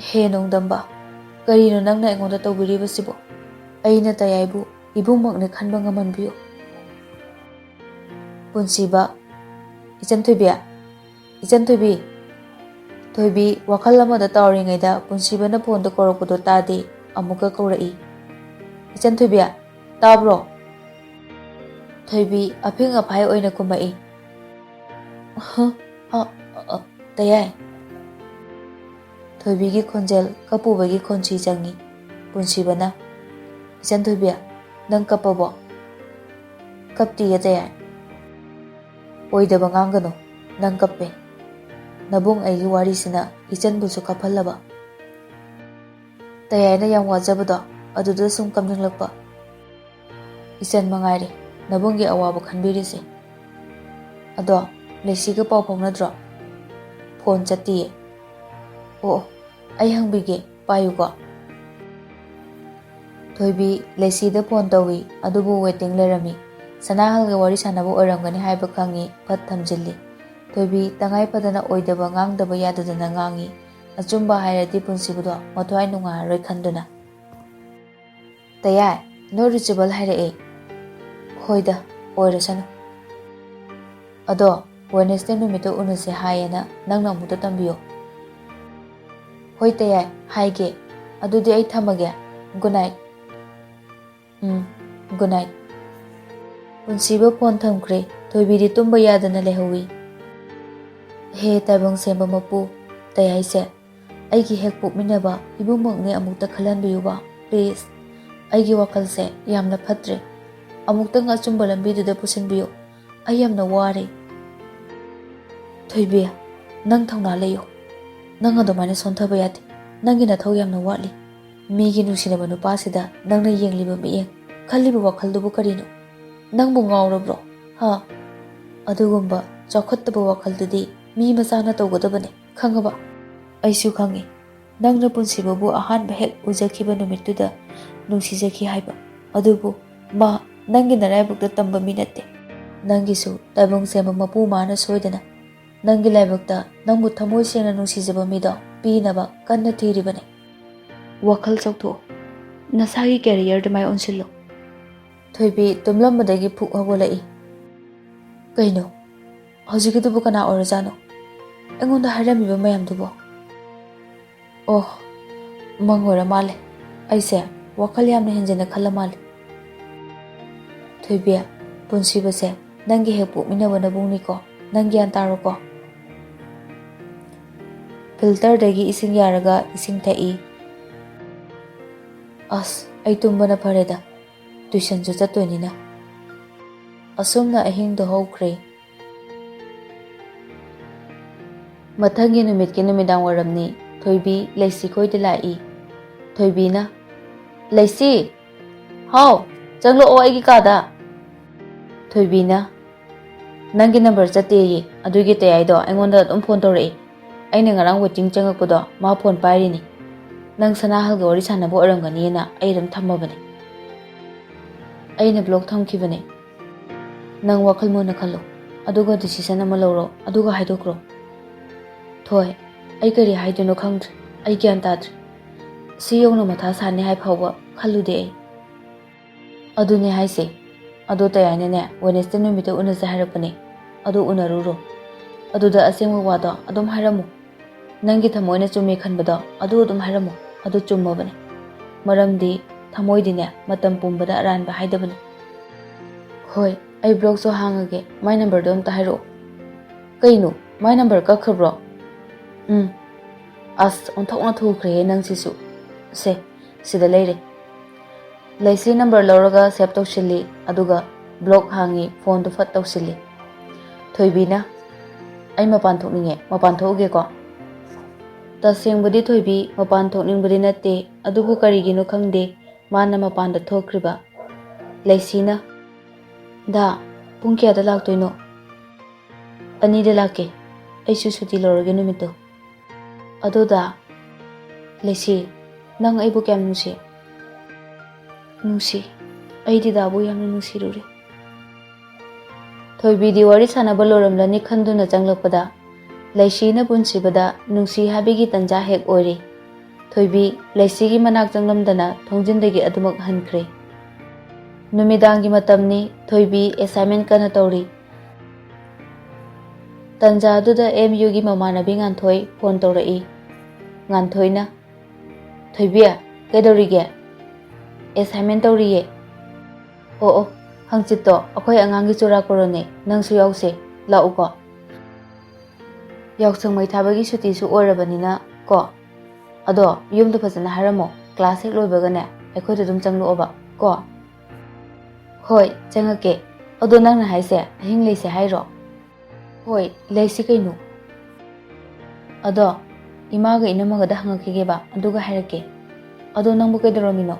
"ꯍꯦ ꯅꯣꯡꯗꯝꯕ, ꯀꯔꯤꯅꯣ ꯅꯪꯅ ꯑꯩꯉꯣꯟꯗ ꯇꯧꯕꯤꯔꯤꯕꯁꯤꯕꯨ? ꯑꯩꯅ ꯇꯌꯥꯏꯕꯨ ꯏꯕꯨꯡꯃꯛꯅꯤ ꯈꯟꯕ ꯉꯝꯍꯟꯕꯤꯌꯨ꯫" ꯄꯨꯟꯁꯤꯕ, "ꯏꯆꯟ ꯊꯣꯏꯕꯤ, ꯏꯆꯟ ꯊꯣꯏꯕꯤ꯫" ꯊꯣꯏꯕꯤ ꯋꯥꯈꯜ ꯑꯃꯗ ꯇꯥꯎꯔꯤꯉꯩꯗ ꯄꯨꯟꯁꯤꯕꯅ ꯐꯣꯟꯗ ꯀꯧꯔꯛꯄꯗꯣ ꯇꯥꯗꯦ꯫ ꯑꯃꯨꯛꯀ ꯀꯧꯔꯛꯏ꯫ "ꯏꯆꯟ ꯊꯣꯏꯕꯤ, ꯇꯥꯕ꯭ꯔꯣ?" ꯊꯣꯏꯕꯤ ꯑꯐꯤꯡ ꯑꯐꯥꯏ ꯑꯣꯏꯅ ꯈꯨꯝꯃꯛꯏ꯫ "ꯍ? ꯑ, ꯑ, ꯑ, ꯇꯌꯥꯏ?" ꯊꯣꯏꯕꯤꯒꯤ ꯈꯣꯟꯖꯦꯜ ꯀꯞꯄꯨꯕꯒꯤ ꯈꯣꯟꯁꯤ ꯆꯪꯉꯤ꯫ ꯄꯨꯟꯁꯤꯕꯅ, "ꯏꯆꯟ ꯊꯣꯏꯕꯤ, ꯅꯪ ꯀꯞꯄꯕꯣ?" "ꯀꯞꯇꯤꯌꯦ ꯇꯌꯥꯏ꯫" "ꯑꯣꯏꯗꯕ ꯉꯥꯡꯒꯅꯨ, ꯅꯪ ꯀꯞꯄꯦ꯫ ꯅꯕꯨꯡ ꯑꯩꯒꯤ ꯋꯥꯔꯤꯁꯤꯅ ꯏꯆꯟꯕꯨꯁꯨ ꯀꯞꯍꯜꯂꯕ꯫" ꯇꯌꯥꯏꯅ ꯌꯥꯝ ꯋꯥꯖꯕꯗꯣ ꯑꯗꯨꯗ ꯁꯨꯝ ꯀꯞꯅꯤꯡꯂꯛꯄ꯫ "ꯏꯆꯟ ꯃꯉꯥꯏꯔꯦ, ꯅꯕꯨꯡꯒꯤ ꯑꯋꯥꯕ ꯈꯟꯕꯤꯔꯤꯁꯦ꯫ ꯑꯗꯣ ꯂꯩꯁꯤꯒ ꯄꯥꯎ ꯐꯥꯎꯅꯗ꯭ꯔꯣ? ꯐꯣꯟ ꯆꯠꯇꯤꯌꯦ꯫ ꯑꯣ, ꯑꯣ, ꯑꯩ ꯍꯪꯕꯤꯒꯦ, ꯄꯥꯏꯌꯨꯀꯣ꯫ ꯊꯣꯏꯕꯤ ꯂꯩꯁꯤꯗ ꯐꯣꯟ ꯇꯧꯏ, ꯑꯗꯨꯕꯨ ꯋꯦꯇꯤꯡ ꯂꯩꯔꯝꯃꯤ꯫ ꯁꯅꯥꯍꯜꯒ ꯋꯥꯔꯤ ꯁꯥꯟꯅꯕ ꯑꯣꯏꯔꯝꯒꯅꯤ ꯍꯥꯏꯕ ꯈꯪꯏ, ꯐꯠ ꯊꯝꯖꯤꯜꯂꯤ꯫ ꯊꯣꯏꯕꯤ ꯇꯉꯥꯏ ꯐꯗꯅ ꯑꯣꯏꯗꯕ ꯉꯥꯡꯗꯕ ꯌꯥꯗꯗꯅ ꯉꯥꯡꯏ꯫ ꯑꯆꯨꯝꯕ ꯍꯥꯏꯔꯗꯤ ꯄꯨꯟꯁꯤꯕꯗꯣ ꯃꯊ꯭ꯋꯥꯏ ꯅꯨꯡꯉꯥꯏꯔꯔꯣꯏ ꯈꯟꯗꯨꯅ꯫ "ꯇꯌꯥꯏ, ꯅꯣꯏ ꯔꯤꯆꯦꯕꯜ ꯍꯥꯏꯔꯛꯑꯦ꯫" "ꯍꯣꯏꯗ, ꯑꯣꯏꯔꯁꯅꯨ꯫ ꯑꯗꯣ ꯋꯦꯅꯦꯁꯗꯦ ꯅꯨꯃꯤꯠꯇ ꯎꯅꯁꯦ ꯍꯥꯏꯌꯦꯅ ꯅꯪꯅ ꯑꯃꯨꯛꯇ ꯇꯝꯕꯤꯌꯣ꯫" "ꯍꯣꯏ ꯇꯌꯥꯏ, ꯍꯥꯏꯒꯦ꯫ ꯑꯗꯨꯗꯤ ꯑꯩ ꯊꯝꯃꯒꯦ꯫ Good night." "Um, good night." ꯄꯨꯟꯁꯤꯕ ꯐꯣꯟ ꯊꯝꯈ꯭ꯔꯦ꯫ ꯊꯣꯏꯕꯤꯗꯤ ꯇꯨꯝꯕ ꯌꯥꯗꯅ ꯂꯩꯍꯧꯋꯤ꯫ "ꯍꯦ ꯇꯥꯏꯕꯪ ꯁꯦꯝꯕ ꯃꯄꯨ, ꯇꯌꯥꯏꯁꯦ ꯑꯩꯒꯤ ꯍꯦꯛ ꯄꯣꯛꯃꯤꯟꯅꯕ ꯏꯕꯨꯡꯃꯛꯅꯦ, ꯑꯃꯨꯛꯇ ꯈꯜꯍꯟꯕꯤꯌꯨꯕ, ꯄ꯭ꯂꯤꯖ꯫ ꯑꯩꯒꯤ ꯋꯥꯈꯜꯁꯦ ꯌꯥꯝꯅ ꯐꯠꯇ꯭ꯔꯦ꯫ ꯑꯃꯨꯛꯇꯪ ꯑꯆꯨꯝꯕ ꯂꯝꯕꯤꯗꯨꯗ ꯄꯨꯁꯤꯟꯕꯤꯌꯨ꯫ ꯑꯩ ꯌꯥꯝꯅ ꯋꯥꯔꯦ꯫" "ꯊꯣꯏꯕꯤ, ꯅꯪ ꯊꯧꯅꯥ ꯂꯩꯌꯨ꯫ ꯅꯪ ꯑꯗꯨꯃꯥꯏꯅ ꯁꯣꯟꯊꯕ ꯌꯥꯗꯦ꯫ ꯅꯪꯒꯤ ꯅꯊꯧ ꯌꯥꯝꯅ ꯋꯥꯠꯂꯤ꯫ ꯃꯤꯒꯤ ꯅꯨꯡꯁꯤꯅꯕ ꯅꯨꯄꯥꯁꯤꯗ ꯅꯪꯅ ꯌꯦꯡꯂꯤꯕ ꯃꯤꯠꯌꯦꯡ, ꯈꯜꯂꯤꯕ ꯋꯥꯈꯜꯗꯨꯕꯨ ꯀꯔꯤꯅꯣ? ꯅꯪꯕꯨ ꯉꯥꯎꯔꯕ꯭ꯔꯣ? ꯍꯥ? ꯑꯗꯨꯒꯨꯝꯕ ꯆꯥꯎꯈꯠꯇꯕ ꯋꯥꯈꯜꯗꯨꯗꯤ ꯃꯤ ꯃꯆꯥꯅ ꯇꯧꯒꯗꯕꯅꯦ, ꯈꯪꯉꯕ?" "ꯑꯩꯁꯨ ꯈꯪꯉꯤ, ꯅꯪꯅ ꯄꯨꯟꯁꯤꯕꯕꯨ ꯑꯍꯥꯟꯕ ꯍꯦꯛ ꯎꯖꯈꯤꯕ ꯅꯨꯃꯤꯠꯇꯨꯗ ꯅꯨꯡꯁꯤꯖꯈꯤ ꯍꯥꯏꯕ꯫ ꯑꯗꯨꯕꯨ ꯃꯥ ꯅꯪꯒꯤ ꯅꯔꯥꯏꯕꯛꯇ ꯇꯝꯕ ꯃꯤ ꯅꯠꯇꯦ꯫ ꯅꯪꯒꯤꯁꯨ ꯇꯥꯏꯕꯪ ꯁꯦꯝꯕ ꯃꯄꯨ ꯃꯥꯅ ꯁꯣꯏꯗꯅ ꯅꯪꯒꯤ ꯂꯥꯏꯕꯛꯇ ꯅꯪꯕꯨ ꯊꯃꯣꯏ ꯁꯦꯡꯅ ꯅꯨꯡꯁꯤꯖꯕ ꯃꯤꯗꯣ ꯄꯤꯅꯕ ꯀꯟꯅ ꯊꯤꯔꯤꯕꯅꯦ꯫ ꯋꯥꯈꯜ ꯆꯥꯎꯊꯣꯛꯑꯣ꯫ ꯅꯁꯥꯒꯤ ꯀꯦꯔꯤꯌꯔꯗ ꯃꯥꯏ ꯑꯣꯟꯁꯤꯜꯂꯣ꯫" ꯊꯣꯏꯕꯤ ꯇꯨꯝꯂꯝꯕꯗꯒꯤ ꯐꯨꯛ ꯍꯧꯒꯠꯂꯛꯏ꯫ "ꯀꯩꯅꯣ? ꯍꯧꯖꯤꯛꯀꯤꯗꯨꯕꯨ ꯀꯅꯥ ꯑꯣꯏꯔꯖꯥꯠꯅꯣ? ꯑꯩꯉꯣꯟꯗ ꯍꯥꯏꯔꯝꯃꯤꯕ ꯃꯌꯥꯝꯗꯨꯕꯣ? ꯑꯣ, ꯃꯪ ꯑꯣꯏꯔ ꯃꯥꯜꯂꯦ꯫ ꯑꯩꯁꯦ ꯋꯥꯈꯜ ꯌꯥꯝꯅ ꯍꯦꯟꯖꯤꯟꯅ ꯈꯜꯂ ꯃꯥꯜꯂꯦ꯫" "ꯊꯣꯏꯕꯤ, ꯄꯨꯟꯁꯤꯕꯁꯦ ꯅꯪꯒꯤ ꯍꯦꯛ ꯄꯣꯛꯃꯤꯟꯅꯕ ꯅꯕꯨꯡꯅꯤꯀꯣ, ꯅꯪ ꯒ꯭ꯌꯥꯟ ꯇꯥꯔꯣꯀꯣ꯫" ꯐꯤꯜꯇꯔꯗꯒꯤ ꯏꯁꯤꯡ ꯌꯥꯔꯒ ꯏꯁꯤꯡ ꯊꯛꯏ꯫ "ꯑꯁ, ꯑꯩ ꯇꯨꯝꯕꯅ ꯐꯔꯦꯗ, ꯇꯨꯏꯁꯟꯁꯨ ꯆꯠꯇꯣꯏꯅꯤꯅ꯫" ꯑꯁꯨꯝꯅ ꯑꯍꯤꯡꯗꯣ ꯍꯧꯈ꯭ꯔꯦ꯫ ꯃꯊꯪꯒꯤ ꯅꯨꯃꯤꯠꯀꯤ ꯅꯨꯃꯤꯗꯥꯡ ꯋꯥꯏꯔꯝꯅꯤ꯫ ꯊꯣꯏꯕꯤ ꯂꯩꯁꯤ ꯈꯣꯏꯗ ꯂꯥꯛꯏ꯫ ꯊꯣꯏꯕꯤꯅ, "ꯂꯩꯁꯤ! ꯍꯥꯎ, ꯆꯪꯂꯛꯑꯣ ꯑꯩꯒꯤ ꯀꯥꯗ꯫" ꯊꯣꯏꯕꯤꯅ, "ꯅꯪꯒꯤ ꯅꯝꯕꯔ ꯆꯠꯇꯦꯌꯦ, ꯑꯗꯨꯒꯤ ꯇꯌꯥꯏꯗꯣ ꯑꯩꯉꯣꯟꯗ ꯑꯗꯨꯝ ꯐꯣꯟ ꯇꯧꯔꯛꯏ꯫ ꯑꯩꯅ ꯉꯔꯥꯡ ꯋꯦꯇꯤꯡ ꯆꯪꯉꯛꯄꯗꯣ ꯃꯥ ꯐꯣꯟ ꯄꯥꯏꯔꯤꯅꯤ꯫ ꯅꯪ ꯁꯅꯥꯍꯜꯒ ꯋꯥꯔꯤ ꯁꯥꯟꯅꯕ ꯑꯣꯏꯔꯝꯒꯅꯤꯅ ꯑꯩ ꯑꯗꯨꯝ ꯊꯝꯃꯕꯅꯦ꯫ ꯑꯩꯅ ꯕ꯭ꯂꯣꯛ ꯊꯝꯈꯤꯕꯅꯦ꯫ ꯅꯪ ꯋꯥꯈꯜ ꯃꯨꯟꯅ ꯈꯜꯂꯣ, ꯑꯗꯨꯒ ꯗꯤꯁꯤꯖꯟ ꯑꯃ ꯂꯧꯔꯣ, ꯑꯗꯨꯒ ꯍꯥꯏꯗꯣꯛꯈ꯭ꯔꯣ꯫" "ꯊꯣꯏ, ꯑꯩ ꯀꯔꯤ ꯍꯥꯏꯗꯣꯏꯅꯣ ꯈꯪꯗ꯭ꯔꯦ꯫ ꯑꯩ ꯒ꯭ꯌꯥꯟ ꯇꯥꯗ꯭ꯔꯦ꯫ ꯁꯤ ꯌꯧꯅ ꯃꯊꯥ ꯁꯥꯅꯤ ꯍꯥꯏ ꯐꯥꯎꯕ ꯈꯜꯂꯨꯗꯦ ꯑꯩ꯫" "ꯑꯗꯨꯅꯦ ꯍꯥꯏꯁꯦ꯫ ꯑꯗꯣ ꯇꯌꯥꯏꯅꯅꯦ, ꯋꯦꯅꯦꯁꯗꯦ ꯅꯨꯃꯤꯠꯇ ꯎꯅꯁꯦ ꯍꯥꯏꯔꯛꯄꯅꯦ꯫ ꯑꯗꯨ ꯎꯅꯔꯨꯔꯣ꯫ ꯑꯗꯨꯗ ꯑꯁꯦꯡꯕ ꯋꯥꯗꯣ ꯑꯗꯨꯝ ꯍꯥꯏꯔꯝꯃꯨ꯫ ꯅꯪꯒꯤ ꯊꯃꯣꯏꯅ ꯆꯨꯝꯃꯦ ꯈꯟꯕꯗꯣ ꯑꯗꯨ ꯑꯗꯨꯝ ꯍꯥꯏꯔꯝꯃꯨ꯫ ꯑꯗꯨ ꯆꯨꯝꯃꯕꯅꯦ꯫ ꯃꯔꯝꯗꯤ ꯊꯃꯣꯏꯗꯤꯅꯦ, ꯃꯇꯝ ꯄꯨꯝꯕꯗ ꯑꯔꯥꯟꯕ ꯍꯥꯏꯗꯕꯅꯦ꯫" "ꯍꯣꯏ, ꯑꯩ ꯕ꯭ꯂꯣꯛꯁꯨ ꯍꯥꯡꯉꯒꯦ꯫ ꯃꯥꯏ ꯅꯝꯕꯔꯗꯣ ꯑꯝꯇ ꯍꯥꯏꯔꯛꯑꯣ꯫" "ꯀꯩꯅꯣ? ꯃꯥꯏ ꯅꯝꯕꯔ ꯀꯛꯈ꯭ꯔꯕ꯭ꯔꯣ?" "ꯎꯝ꯫" "ꯑꯁ, ꯑꯣꯟꯊꯣꯛꯅ ꯊꯨꯈ꯭ꯔꯦꯍꯦ ꯅꯪꯁꯤꯁꯨ꯫ ꯁꯦ, ꯁꯤꯗ ꯂꯩꯔꯦ꯫" ꯂꯩꯁꯤ ꯅꯝꯕꯔ ꯂꯧꯔꯒ ꯁꯦꯚ ꯇꯧꯁꯤꯜꯂꯤ, ꯑꯗꯨꯒ ꯕ꯭ꯂꯣꯛ ꯍꯥꯡꯉꯤ, ꯐꯣꯟꯗꯨ ꯐꯠ ꯇꯧꯁꯤꯜꯂꯤ꯫ ꯊꯣꯏꯕꯤꯅ, "ꯑꯩ ꯃꯄꯥꯟ ꯊꯣꯛꯅꯤꯡꯉꯦ, ꯃꯄꯥꯟ ꯊꯣꯛꯎꯒꯦꯀꯣ꯫" ꯇꯁꯦꯡꯕꯗꯤ ꯊꯣꯏꯕꯤ ꯃꯄꯥꯟ ꯊꯣꯛꯅꯤꯡꯕꯗꯤ ꯅꯠꯇꯦ, ꯑꯗꯨꯕꯨ ꯀꯔꯤꯒꯤꯅꯣ ꯈꯪꯗꯦ, ꯃꯥꯅ ꯃꯄꯥꯟꯗ ꯊꯣꯛꯈ꯭ꯔꯤꯕ꯫ ꯂꯩꯁꯤꯅ, "ꯗꯥ, ꯄꯨꯡ ꯀꯌꯥꯗ ꯂꯥꯛꯇꯣꯏꯅꯣ?" "ꯑꯅꯤꯗ ꯂꯥꯛꯀꯦ꯫ ꯑꯩꯁꯨ ꯁꯨꯇꯤ ꯂꯧꯔꯒꯦ ꯅꯨꯃꯤꯠꯇꯣ꯫" "ꯑꯗꯣ ꯗꯥ꯫" "ꯂꯩꯁꯤ, ꯅꯪ ꯑꯩꯕꯨ ꯀꯌꯥꯝ ꯅꯨꯡꯁꯤ?" "ꯅꯨꯡꯁꯤ꯫ ꯑꯩꯗꯤ ꯗꯥꯕꯨ ꯌꯥꯝꯅ ꯅꯨꯡꯁꯤꯔꯨꯔꯦ꯫" ꯊꯣꯏꯕꯤꯗꯤ ꯋꯥꯔꯤ ꯁꯥꯟꯅꯕ ꯂꯣꯏꯔꯝꯂꯅꯤ ꯈꯟꯗꯨꯅ ꯆꯪꯂꯛꯄꯗ, ꯂꯩꯁꯤꯅ ꯄꯨꯟꯁꯤꯕꯗ ꯅꯨꯡꯁꯤ ꯍꯥꯏꯕꯒꯤ ꯇꯟꯖꯥ ꯍꯦꯛ ꯑꯣꯏꯔꯤ꯫ ꯊꯣꯏꯕꯤ ꯂꯩꯁꯤꯒꯤ ꯃꯅꯥꯛ ꯆꯪꯂꯝꯗꯅ ꯊꯣꯡꯖꯤꯟꯗꯒꯤ ꯑꯗꯨꯃꯛ ꯍꯟꯈ꯭ꯔꯦ꯫ ꯅꯨꯃꯤꯗꯥꯡꯒꯤ ꯃꯇꯝꯅꯤ, ꯊꯣꯏꯕꯤ ꯑꯦꯁꯥꯏꯟꯃꯦꯟ ꯀꯟꯅ ꯇꯧꯔꯤ꯫ ꯇꯟꯖꯥ ꯑꯗꯨꯗ ꯑꯦꯝ ꯌꯨꯒꯤ ꯃꯃꯥꯟꯅꯕꯤ ꯉꯥꯟꯊꯣꯏ ꯐꯣꯟ ꯇꯧꯔꯛꯏ꯫ ꯉꯥꯟꯊꯣꯏꯅ, "ꯊꯣꯏꯕꯤ, ꯀꯩꯗꯧꯔꯤꯒꯦ?" "ꯑꯦꯁꯥꯏꯟꯃꯦꯟ ꯇꯧꯔꯤꯌꯦ꯫" "ꯑꯣ ꯑꯣ, ꯍꯪꯆꯤꯠꯇꯣ ꯑꯩꯈꯣꯏ ꯑꯉꯥꯡꯒꯤ ꯆꯨꯔꯥꯀꯣꯔꯣꯟꯅꯦ, ꯅꯪꯁꯨ ꯌꯥꯎꯁꯦ, ꯂꯥꯛꯎꯀꯣ꯫" "ꯌꯥꯎꯁꯪ ꯃꯩ ꯊꯥꯕꯒꯤ ꯁꯨꯇꯤꯁꯨ ꯑꯣꯏꯔꯕꯅꯤꯅ ꯀꯣ꯫ ꯑꯗꯣ ꯌꯨꯝꯗ ꯐꯖꯅ ꯍꯥꯏꯔꯝꯃꯣ, ꯀ꯭ꯂꯥꯁ ꯍꯦꯛ ꯂꯣꯏꯕꯒꯅꯦ ꯑꯩꯈꯣꯏꯗ ꯑꯗꯨꯝ ꯆꯪꯂꯛꯑꯣꯕ ꯀꯣ꯫" "ꯍꯣꯏ, ꯆꯪꯉꯛꯀꯦ꯫ ꯑꯗꯣ ꯅꯪꯅ ꯍꯥꯏꯁꯦ ꯑꯍꯤꯡ ꯂꯩꯁꯦ ꯍꯥꯏꯔꯣ?" "ꯍꯣꯏ, ꯂꯩꯁꯤ ꯀꯩꯅꯣ꯫" "ꯑꯗꯣ ꯏꯃꯥꯒ ꯏꯅꯝꯃꯒꯗ ꯍꯪꯉꯛꯈꯤꯒꯦꯕ, ꯑꯗꯨꯒ ꯍꯥꯏꯔꯛꯀꯦ꯫ ꯑꯗꯣ ꯅꯪꯕꯨ ꯀꯩꯗꯧꯔꯝꯃꯤꯅꯣ?"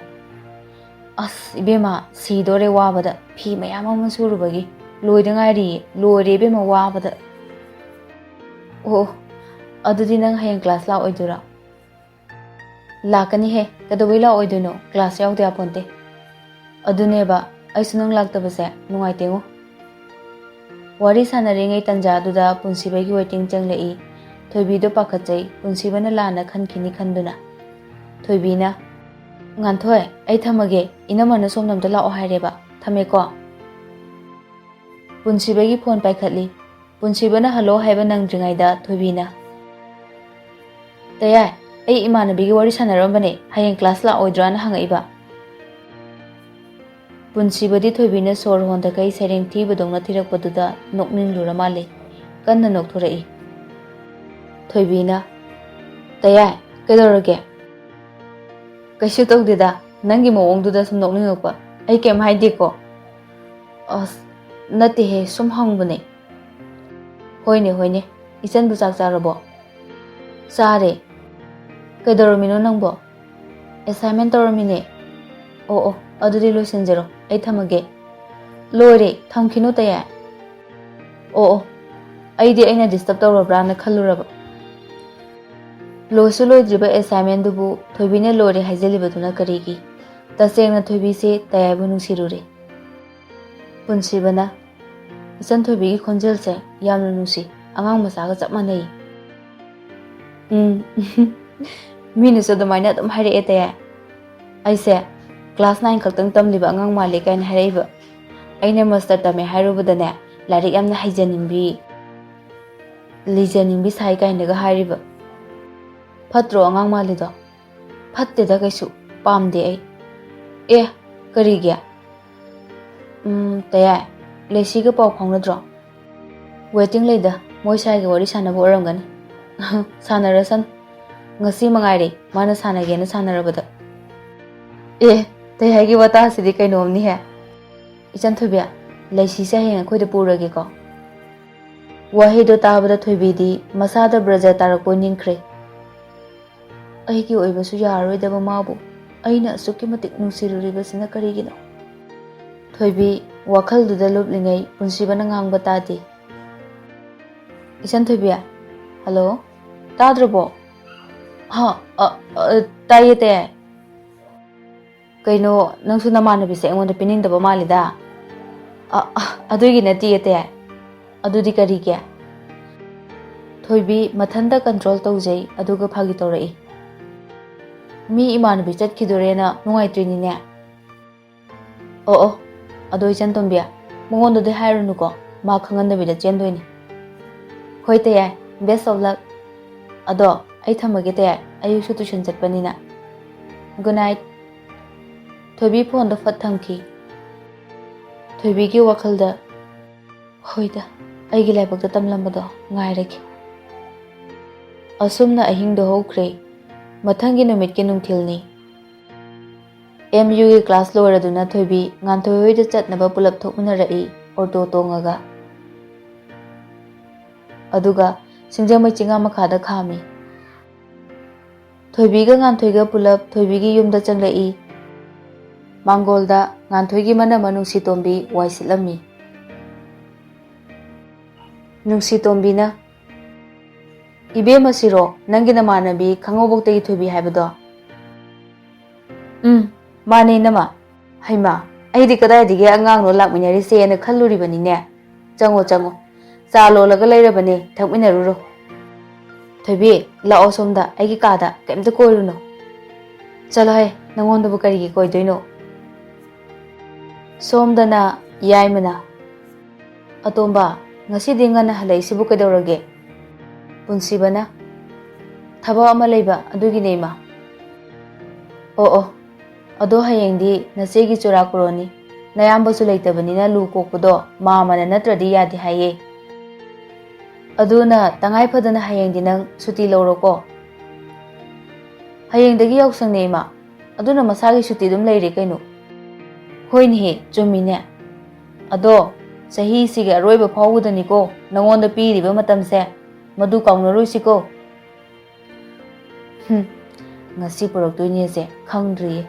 ꯑꯁ ꯏꯕꯦꯝꯃ, ꯁꯤꯗꯣꯔꯦ ꯋꯥꯕꯗ꯫ ꯐꯤ ꯃꯌꯥꯝ ꯑꯃ ꯁꯨꯔꯨꯕꯒꯤ꯫ ꯂꯣꯏꯗ ꯉꯥꯏꯔꯤꯌꯦ꯫ ꯂꯣꯏꯔꯦ ꯏꯕꯦꯝꯃ, ꯋꯥꯕꯗ꯫ ꯑꯣ, ꯑꯗꯨꯗꯤ ꯅꯪ ꯍꯌꯦꯡ ꯀ꯭ꯂꯥꯁ ꯂꯥꯛꯑꯣꯏꯗꯣꯏꯔꯣ? ꯂꯥꯛꯀꯅꯤꯍꯦ, ꯀꯩꯗꯧꯕꯩ ꯂꯥꯛꯑꯣꯏꯗꯣꯏꯅꯣ? ꯀ꯭ꯂꯥꯁ ꯌꯥꯎꯗ ꯌꯥꯄꯣꯟꯇꯦ꯫ ꯑꯗꯨꯅꯦꯕ, ꯑꯩꯁꯨ ꯅꯪ ꯂꯥꯛꯇꯕꯁꯦ ꯅꯨꯡꯉꯥꯏꯇꯦꯉꯣ꯫ ꯋꯥꯔꯤ ꯁꯥꯟꯅꯔꯤꯉꯩ ꯇꯟꯖꯥꯗꯨꯗ ꯄꯨꯟꯁꯤꯕꯒꯤ ꯋꯦꯇꯤꯡ ꯆꯪꯂꯛꯏ꯫ ꯊꯣꯏꯕꯤꯗꯣ ꯄꯥꯈꯠꯆꯩ, ꯄꯨꯟꯁꯤꯕꯅ ꯂꯥꯟꯅ ꯈꯟꯈꯤꯅꯤ ꯈꯟꯗꯨꯅ꯫ ꯊꯣꯏꯕꯤꯅ, "ꯉꯥꯟꯊꯣꯏ, ꯑꯩ ꯊꯝꯃꯒꯦ, ꯏꯅꯝꯃꯅ ꯁꯣꯝꯗ ꯑꯝꯇ ꯂꯥꯛꯑꯣ ꯍꯥꯏꯔꯦꯕ, ꯊꯝꯃꯦꯀꯣ"꯫ ꯄꯨꯟꯁꯤꯕꯒꯤ ꯐꯣꯟ ꯄꯥꯏꯈꯠꯂꯤ꯫ ꯄꯨꯟꯁꯤꯕꯅ "ꯍꯜꯂꯣ" ꯍꯥꯏꯕ ꯅꯪꯗ꯭ꯔꯤꯉꯩꯗ ꯊꯣꯏꯕꯤꯅ, "ꯇꯌꯥꯏ, ꯑꯩ ꯏꯃꯥꯟꯅꯕꯤꯒꯤ ꯋꯥꯔꯤ ꯁꯥꯟꯅꯔꯝꯕꯅꯦ, ꯍꯌꯦꯡ ꯀ꯭ꯂꯥꯁ ꯂꯥꯛꯑꯣꯏꯗ꯭ꯔꯥꯅ ꯍꯪꯉꯛꯏꯕ"꯫ ꯄꯨꯟꯁꯤꯕꯗꯤ ꯊꯣꯏꯕꯤꯅ ꯁꯣꯔ ꯍꯣꯟꯗꯈꯩ ꯁꯩꯔꯦꯡ ꯊꯤꯕꯗꯧꯅ ꯊꯤꯔꯛꯄꯗꯨꯗ ꯅꯣꯛꯅꯤꯡꯂꯨꯔ ꯃꯥꯜꯂꯦ꯫ ꯀꯟꯅ ꯅꯣꯛꯊꯣꯔꯛꯏ꯫ ꯊꯣꯏꯕꯤꯅ, "ꯇꯌꯥꯏ, ꯀꯩꯗꯧꯔꯒꯦ?" "ꯀꯩꯁꯨ ꯇꯧꯗꯦꯗ, ꯅꯪꯒꯤ ꯃꯑꯣꯡꯗꯨꯗ ꯁꯨꯝ ꯅꯣꯛꯅꯤꯡꯉꯛꯄ꯫ ꯑꯩ ꯀꯩꯝ ꯍꯥꯏꯗꯦꯀꯣ?" "ꯑꯁ, ꯅꯠꯇꯦꯍꯦ, ꯁꯨꯝ ꯍꯪꯕꯅꯦ"꯫ "ꯍꯣꯏꯅꯦ, ꯍꯣꯏꯅꯦ꯫ ꯏꯆꯟꯕꯨ ꯆꯥꯛ ꯆꯥꯔꯕꯣ?" "ꯆꯥꯔꯦ꯫ ꯀꯩꯗꯧꯔꯝꯃꯤꯅꯣ ꯅꯪꯕꯣ?" "ꯑꯦꯁꯥꯏꯟꯃꯦꯟ ꯇꯧꯔꯝꯃꯤꯅꯦ"꯫ "ꯑꯣ, ꯑꯣ, ꯑꯗꯨꯗꯤ ꯂꯣꯏꯁꯤꯟꯖꯔꯣ꯫ ꯑꯩ ꯊꯝꯃꯒꯦ"꯫ "ꯂꯣꯏꯔꯦ, ꯊꯝꯈꯤꯅꯨ ꯇꯌꯥꯏ"꯫ "ꯑꯣ, ꯑꯣ, ꯑꯩꯗꯤ ꯑꯩꯅ ꯗꯤꯁꯇꯔꯕ ꯇꯧꯔꯕ꯭ꯔꯥꯅ ꯈꯜꯂꯨꯔꯕ"꯫ ꯂꯣꯏꯁꯨ ꯂꯣꯏꯗ꯭ꯔꯤꯕ ꯑꯦꯁꯥꯏꯟꯃꯦꯟꯗꯨꯕꯨ ꯊꯣꯏꯕꯤꯅ ꯂꯣꯏꯔꯦ ꯍꯥꯏꯖꯜꯂꯤꯕꯗꯨꯅ ꯀꯔꯤꯒꯤ? ꯇꯁꯦꯡꯅ ꯊꯣꯏꯕꯤꯁꯦ ꯇꯌꯥꯏꯕꯨ ꯅꯨꯡꯁꯤꯔꯨꯔꯦ꯫ ꯄꯨꯟꯁꯤꯕꯅ, "ꯏꯆꯟ ꯊꯣꯏꯕꯤꯒꯤ ꯈꯣꯟꯖꯦꯜꯁꯦ ꯌꯥꯝꯅ ꯅꯨꯡꯁꯤ, ꯑꯉꯥꯡ ꯃꯆꯥꯒ ꯆꯞ ꯃꯥꯟꯅꯩ"꯫ "ꯎꯝ, ꯃꯤꯅꯁꯨ ꯑꯗꯨꯃꯥꯏꯅ ꯑꯗꯨꯝ ꯍꯥꯏꯔꯛꯑꯦ ꯇꯌꯥꯏ꯫ ꯑꯩꯁꯦ ꯀ꯭ꯂꯥꯁ ꯅꯥꯏꯟ ꯈꯛꯇꯪ ꯇꯝꯂꯤꯕ ꯑꯉꯥꯡ ꯃꯥꯜꯂꯦ" ꯀꯥꯏꯅ ꯍꯥꯏꯔꯛꯏꯕ꯫ ꯑꯩꯅ ꯃꯥꯁꯇꯔ ꯇꯝꯃꯦ ꯍꯥꯏꯔꯨꯕꯗꯅꯦ, ꯂꯥꯏꯔꯤꯛ ꯌꯥꯝꯅ ꯍꯩꯖꯅꯤꯡꯕꯤ, ꯂꯤꯖꯅꯤꯡꯕꯤ ꯁꯥꯏ ꯀꯥꯏꯅꯒ ꯍꯥꯏꯔꯤꯕ꯫ ꯐꯠꯇ꯭ꯔꯣ ꯑꯉꯥꯡ ꯃꯥꯜꯂꯤꯗꯣ? ꯐꯠꯇꯦꯗ ꯀꯩꯁꯨ, ꯄꯥꯝꯗꯦ ꯑꯩ꯫ ꯑꯦ, ꯀꯔꯤꯒꯤ? ꯎꯝ, ꯇꯌꯥꯏ, ꯂꯩꯁꯤꯒ ꯄꯥꯎ ꯐꯥꯎꯅꯗ꯭ꯔꯣ? ꯋꯦꯇꯤꯡ ꯂꯩꯗ, ꯃꯣꯏ ꯁꯥꯏꯒ ꯋꯥꯔꯤ ꯁꯥꯟꯅꯕ ꯑꯣꯏꯔꯝꯒꯅꯤ꯫ ꯁꯥꯟꯅꯔꯁꯅꯨ, ꯉꯁꯤ ꯃꯉꯥꯏꯔꯦ ꯃꯥꯅ ꯁꯥꯟꯅꯒꯦꯅ ꯁꯥꯟꯅꯔꯕꯗ꯫ ꯑꯦ, ꯇꯌꯥꯏꯒꯤ ꯋꯥꯇꯥꯁꯤꯗꯤ ꯀꯩꯅꯣꯝꯅꯤꯍꯦ꯫ ꯏꯆꯟ ꯊꯣꯏꯕꯤ, ꯂꯩꯁꯤꯁꯦ ꯍꯌꯦꯡ ꯑꯩꯈꯣꯏꯗ ꯄꯨꯔꯒꯦꯀꯣ꯫ ꯋꯥꯍꯩꯗꯣ ꯇꯥꯕꯗ ꯊꯣꯏꯕꯤꯗꯤ ꯃꯁꯥꯗ ꯕ꯭ꯔꯖꯥ ꯇꯥꯔꯛꯄ ꯅꯤꯡꯈ꯭ꯔꯦ꯫ ꯑꯩꯒꯤ ꯑꯣꯏꯕꯁꯨ ꯌꯥꯔꯔꯣꯏꯗꯕ ꯃꯥꯕꯨ꯫ ꯑꯩꯅ ꯑꯁꯨꯛꯀꯤ ꯃꯇꯤꯛ ꯅꯨꯡꯁꯤꯔꯨꯔꯤꯕꯁꯤꯅ ꯀꯔꯤꯒꯤꯅꯣ? ꯊꯣꯏꯕꯤ ꯋꯥꯈꯜꯗꯨꯗ ꯂꯨꯞꯂꯤꯉꯩ ꯄꯨꯟꯁꯤꯕꯅ ꯉꯥꯡꯕ ꯇꯥꯗꯦ꯫ ꯏꯆꯟ ꯊꯣꯏꯕꯤ, ꯍꯜꯂꯣ, ꯇꯥꯗ꯭ꯔꯕꯣ? ꯍꯥ, ꯑ, ꯑ, ꯇꯥꯏꯌꯦ, ꯇꯥꯏꯌꯦ꯫ ꯀꯩꯅꯣ, ꯅꯪꯁꯨ ꯅꯃꯥꯟꯅꯕꯤꯁꯦ ꯑꯩꯉꯣꯟꯗ ꯄꯤꯅꯤꯡꯗꯕ ꯃꯥꯜꯂꯤꯗ꯫ ꯑ, ꯑ, ꯑꯗꯨꯒꯤ ꯅꯠꯇꯤꯌꯦ, ꯇꯥꯏꯌꯦ꯫ ꯑꯗꯨꯗꯤ ꯀꯔꯤꯒꯤ? ꯊꯣꯏꯕꯤ ꯃꯊꯟꯇ control ꯇꯧꯖꯩ, ꯑꯗꯨꯒ ꯐꯥꯒꯤ ꯇꯧꯔꯛꯏ꯫ ꯃꯤ ꯏꯃꯥꯟꯅꯕꯤ ꯆꯠꯈꯤꯗꯣꯔꯦꯅ ꯅꯨꯡꯉꯥꯏꯇ꯭ꯔꯤꯅꯤꯅꯦ꯫ ꯑꯣ, ꯑꯣ, ꯑꯗꯣ ꯏꯆꯟ ꯇꯣꯝꯕꯤ, ꯃꯉꯣꯟꯗꯗꯤ ꯍꯥꯏꯔꯨꯅꯨꯀꯣ, ꯃꯥ ꯈꯪꯍꯟꯗꯕꯤꯗ ꯆꯦꯟꯗꯣꯏꯅꯤ꯫ ꯍꯣꯏ ꯇꯥꯏꯌꯦ, best of luck꯫ ꯑꯗꯣ ꯑꯩ ꯊꯝꯃꯒꯦ ꯇꯥꯏꯌꯦ, ꯑꯌꯨꯛꯁꯨ tuition ꯆꯠꯄꯅꯤꯅ꯫ Good night꯫ ꯊꯣꯏꯕꯤ phoneꯗꯣ ꯐꯠ ꯊꯝꯈꯤ꯫ ꯊꯣꯏꯕꯤꯒꯤ ꯋꯥꯈꯜꯗ, "ꯍꯣꯏꯗ, ꯑꯩꯒꯤ ꯂꯥꯏꯕꯛꯇ ꯇꯝꯂꯝꯕꯗꯣ ꯉꯥꯏꯔꯒꯦ꯫" ꯑꯁꯨꯝꯅ ꯑꯍꯤꯡꯗꯣ ꯍꯧꯈ꯭ꯔꯦ꯫ ꯃꯊꯪꯒꯤ ꯅꯨꯃꯤꯠꯀꯤ ꯅꯨꯡꯊꯤꯜꯅꯤ꯫ ꯑꯦꯝ ꯌꯨꯒꯤ class ꯂꯣꯏꯔꯗꯨꯅ ꯊꯣꯏꯕꯤ ꯉꯥꯟꯊꯣꯏ ꯍꯣꯏꯗ ꯆꯠꯅꯕ ꯄꯨꯂꯞ ꯊꯣꯛꯃꯤꯟꯅꯔꯛꯏ, auto ꯇꯣꯡꯉꯒ꯫ ꯑꯗꯨꯒ ꯁꯤꯡꯖꯃꯩ ꯆꯤꯡꯉꯥ ꯃꯈꯥꯗ ꯈꯥꯝꯃꯤ꯫ ꯊꯣꯏꯕꯤꯒ ꯉꯥꯟꯊꯣꯏꯒ ꯄꯨꯂꯞ ꯊꯣꯏꯕꯤꯒꯤ ꯌꯨꯝꯗ ꯆꯪꯂꯛꯏ꯫ ꯃꯥꯡꯒꯣꯜꯗ ꯉꯥꯟꯊꯣꯏꯒꯤ ꯃꯅꯝꯃ ꯅꯨꯡꯁꯤꯇꯣꯝꯕꯤ ꯋꯥꯏ ꯁꯤꯠꯂꯝꯃꯤ꯫ ꯅꯨꯡꯁꯤꯇꯣꯝꯕꯤꯅ, "ꯏꯕꯦꯝꯃ ꯁꯤꯔꯣ, ꯅꯪꯒꯤ ꯅꯃꯥꯟꯅꯕꯤ ꯈꯥꯡꯉꯕꯣꯛꯇꯒꯤ ꯊꯣꯏꯕꯤ ꯍꯥꯏꯕꯗꯣ?" "ꯎꯝ, ꯃꯥꯅꯦ ꯏꯅꯝꯃ꯫" "ꯍꯩꯃꯥ, ꯑꯩꯗꯤ ꯀꯗꯥꯏꯗꯒꯤ ꯑꯉꯥꯡꯅꯣ ꯂꯥꯛꯃꯤꯟꯅꯔꯤꯁꯦꯅ ꯈꯜꯂꯨꯔꯤꯕꯅꯤꯅꯦ꯫ ꯆꯪꯉꯣ, ꯆꯪꯉꯣ꯫ ꯆꯥ ꯂꯣꯜꯂꯒ ꯂꯩꯔꯕꯅꯦ, ꯊꯛꯃꯤꯟꯅꯔꯨꯔꯣ꯫" "ꯊꯣꯏꯕꯤ, ꯂꯥꯛꯑꯣ ꯁꯣꯝꯗ, ꯑꯩꯒꯤ ꯀꯥꯗ, ꯀꯩꯝꯇ ꯀꯣꯏꯔꯨꯅꯨ꯫" "ꯆꯠꯂꯣꯍꯦ, ꯅꯪꯉꯣꯟꯗꯕꯨ ꯀꯔꯤꯒꯤ ꯀꯣꯏꯗꯣꯏꯅꯣ?" ꯁꯣꯝꯗꯅ ꯌꯥꯏꯃꯅ, "ꯑꯇꯣꯝꯕ, ꯉꯁꯤꯗꯤ ꯉꯟꯅ ꯍꯜꯂꯛꯏꯁꯤꯕꯨ ꯀꯩꯗꯧꯔꯒꯦ?" ꯄꯨꯟꯁꯤꯕꯅ, "ꯊꯕꯛ ꯑꯃ ꯂꯩꯕ, ꯑꯗꯨꯒꯤꯅꯦ, ꯏꯃꯥ꯫" "ꯑꯣ, ꯑꯣ, ꯑꯗꯣ ꯍꯌꯦꯡꯗꯤ ꯅꯆꯦꯒꯤ ꯆꯨꯔꯥꯀꯣꯔꯣꯟꯅꯤ꯫ ꯅꯌꯥꯝꯕꯁꯨ ꯂꯩꯇꯕꯅꯤꯅ ꯂꯨ ꯀꯣꯛꯄꯗꯣ ꯃꯥꯝꯃꯅ ꯅꯠꯇ꯭ꯔꯗꯤ ꯌꯥꯗꯦ ꯍꯥꯏꯌꯦ꯫ ꯑꯗꯨꯅ ꯇꯉꯥꯏ ꯐꯗꯅ ꯍꯌꯦꯡꯗꯤ ꯅꯪ ꯁꯨꯇꯤ ꯂꯧꯔꯣꯀꯣ꯫" "ꯍꯌꯦꯡꯗꯒꯤ ꯌꯥꯎꯁꯪꯅꯦ, ꯏꯃꯥ꯫ ꯑꯗꯨꯅ ꯃꯁꯥꯒꯤ ꯁꯨꯇꯤ ꯑꯗꯨꯝ ꯂꯩꯔꯦ ꯀꯩꯅꯣ꯫" "ꯍꯣꯏꯅꯦꯍꯦ, ꯆꯨꯝꯃꯤꯅꯦ꯫ ꯑꯗꯣ ꯆꯍꯤꯁꯤꯒꯤ ꯑꯔꯣꯏꯕ ꯐꯥꯎꯕꯗꯅꯤꯀꯣ ꯅꯉꯣꯟꯗ ꯄꯤꯔꯤꯕ ꯃꯇꯝꯁꯦ, ꯃꯗꯨ ꯀꯥꯎꯅꯔꯣꯏꯁꯤꯀꯣ꯫" "ꯍꯨꯝ, ꯉꯁꯤ ꯄꯨꯔꯛꯇꯣꯏꯅꯦꯁꯦ ꯈꯪꯗ꯭ꯔꯤꯌꯦ꯫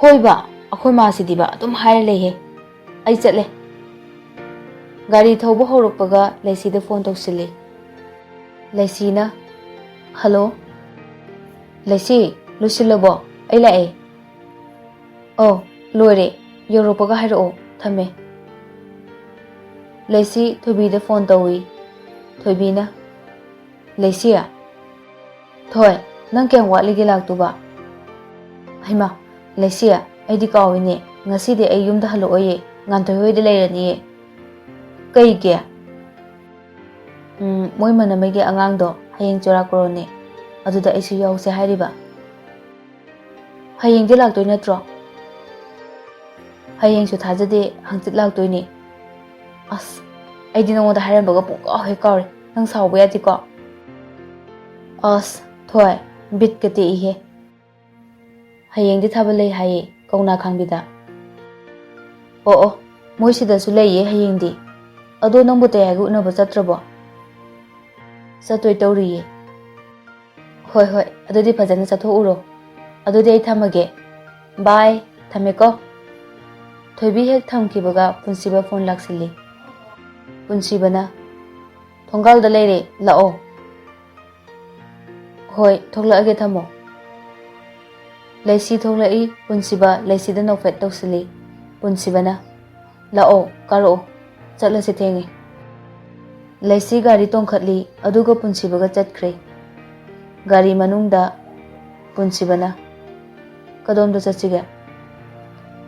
ꯍꯣꯏꯕ, ꯑꯩꯈꯣꯏ ꯃꯥꯁꯤꯗꯤꯕ ꯑꯗꯨꯝ ꯍꯥꯏꯔ ꯂꯩꯍꯦ꯫ ꯑꯩ ꯆꯠꯂꯦ꯫ ꯒꯥꯔꯤ ꯊꯧꯕ ꯍꯧꯔꯛꯄꯒ ꯂꯩꯁꯤꯗ ꯐꯣꯟ ꯇꯧꯁꯤꯜꯂꯤ꯫ ꯂꯩꯁꯤꯅ, "ꯍꯜꯂꯣ꯫ ꯂꯩꯁꯤ, ꯂꯣꯏꯁꯤꯜꯂꯕꯣ? ꯑꯩ ꯂꯥꯛꯑꯦ꯫ ꯑꯧ, ꯂꯣꯏꯔꯦ꯫ ꯌꯧꯔꯛꯄꯒ ꯍꯥꯏꯔꯛꯑꯣ꯫ ꯊꯝꯃꯦ꯫" ꯂꯩꯁꯤ ꯊꯣꯏꯕꯤꯗ ꯐꯣꯟ ꯇꯧꯏ꯫ ꯊꯣꯏꯕꯤꯅ, "ꯂꯩꯁꯤ, ꯊꯣꯏ, ꯅꯪ ꯀꯌꯥꯝ ꯋꯥꯠꯂꯤꯒꯦ ꯂꯥꯛꯇꯨꯕ?" "ꯍꯩꯃꯥ, ꯂꯩꯁꯤ, ꯑꯩꯗꯤ ꯀꯥꯎꯏꯅꯦ꯫ ꯉꯁꯤꯗꯤ ꯑꯩ ꯌꯨꯝꯗ ꯍꯜꯂꯛꯑꯣꯏꯌꯦ, ꯉꯥꯟꯊꯣꯏ ꯍꯣꯏꯗ ꯂꯩꯔꯅꯤꯌꯦ꯫" "ꯀꯩꯒꯤ?" "ꯎꯝ, ꯃꯣꯏ ꯃꯅꯝꯃꯩꯒꯤ ꯑꯉꯥꯡꯗꯣ ꯍꯌꯦꯡ ꯆꯨꯔꯥꯀꯣꯔꯣꯟꯅꯦ, ꯑꯗꯨꯗ ꯑꯩꯁꯨ ꯌꯥꯎꯁꯦ ꯍꯥꯏꯔꯤꯕ꯫" "ꯍꯌꯦꯡꯗꯤ ꯂꯥꯛꯇꯣꯏ ꯅꯠꯇ꯭ꯔꯣ?" "ꯍꯌꯦꯡꯁꯨ ꯊꯥꯖꯗꯦ, ꯍꯪꯆꯤꯠ ꯂꯥꯛꯇꯣꯏꯅꯦ꯫" "ꯑꯁ, ꯑꯩꯗꯤ ꯅꯉꯣꯟꯗ ꯍꯥꯏꯔꯝꯕꯒ ꯄꯨꯡꯀꯥꯎ ꯍꯦꯛ ꯀꯥꯎꯔꯦ꯫ ꯅꯪ ꯁꯥꯎꯕ ꯌꯥꯗꯦꯀꯣ꯫" "ꯑꯁ, ꯊꯣꯏ, ꯕꯤꯠꯀ ꯇꯦꯛꯏꯍꯦ꯫ ꯍꯌꯦꯡꯗꯤ ꯊꯥꯕꯜ ꯂꯩ ꯍꯥꯏꯌꯦ, ꯀꯧꯅꯥ ꯈꯥꯡꯕꯤꯗ꯫" "ꯑꯣ, ꯑꯣ, ꯃꯣꯏ ꯁꯤꯗꯁꯨ ꯂꯩꯌꯦ ꯍꯌꯦꯡꯗꯤ꯫ ꯑꯗꯣ ꯅꯪꯕꯨ ꯇꯌꯥꯏꯒ ꯎꯅꯕ ꯆꯠꯇ꯭ꯔꯕꯣ?" "ꯆꯠꯇꯣꯏ ꯇꯧꯔꯤꯌꯦ꯫" "ꯍꯣꯏ, ꯍꯣꯏ, ꯑꯗꯨꯗꯤ ꯐꯖꯅ ꯆꯠꯊꯣꯛꯎꯔꯣ꯫ ꯑꯗꯨꯗꯤ ꯑꯩ ꯊꯝꯃꯒꯦ꯫ ꯕꯥꯏ, ꯊꯝꯃꯦꯀꯣ꯫" ꯊꯣꯏꯕꯤ ꯍꯦꯛ ꯊꯝꯈꯤꯕꯒ ꯄꯨꯟꯁꯤꯕ ꯐꯣꯟ ꯂꯥꯛꯁꯤꯜꯂꯤ꯫ ꯄꯨꯟꯁꯤꯕꯅ, "ꯊꯣꯡꯒꯥꯜꯗ ꯂꯩꯔꯦ, ꯂꯥꯛꯑꯣ꯫" "ꯍꯣꯏ, ꯊꯣꯛꯂꯛꯑꯒꯦ, ꯊꯝꯃꯣ꯫" ꯂꯩꯁꯤ ꯊꯣꯛꯂꯛꯏ꯫ ꯄꯨꯟꯁꯤꯕ ꯂꯩꯁꯤꯗ ꯅꯣꯛꯐꯦꯠ ꯇꯧꯁꯤꯜꯂꯤ꯫ ꯄꯨꯟꯁꯤꯕꯅ, "ꯂꯥꯛꯑꯣ, ꯀꯥꯔꯛꯑꯣ, ꯆꯠꯂꯁꯤ, ꯊꯦꯡꯉꯦ꯫" ꯂꯩꯁꯤ ꯒꯥꯔꯤ ꯇꯣꯡꯈꯠꯂꯤ, ꯑꯗꯨꯒ ꯄꯨꯟꯁꯤꯕꯒ ꯆꯠꯈ꯭ꯔꯦ꯫ ꯒꯥꯔꯤ ꯃꯅꯨꯡꯗ ꯄꯨꯟꯁꯤꯕꯅ, "ꯀꯗꯣꯝꯗ ꯆꯠꯁꯤꯒꯦ?"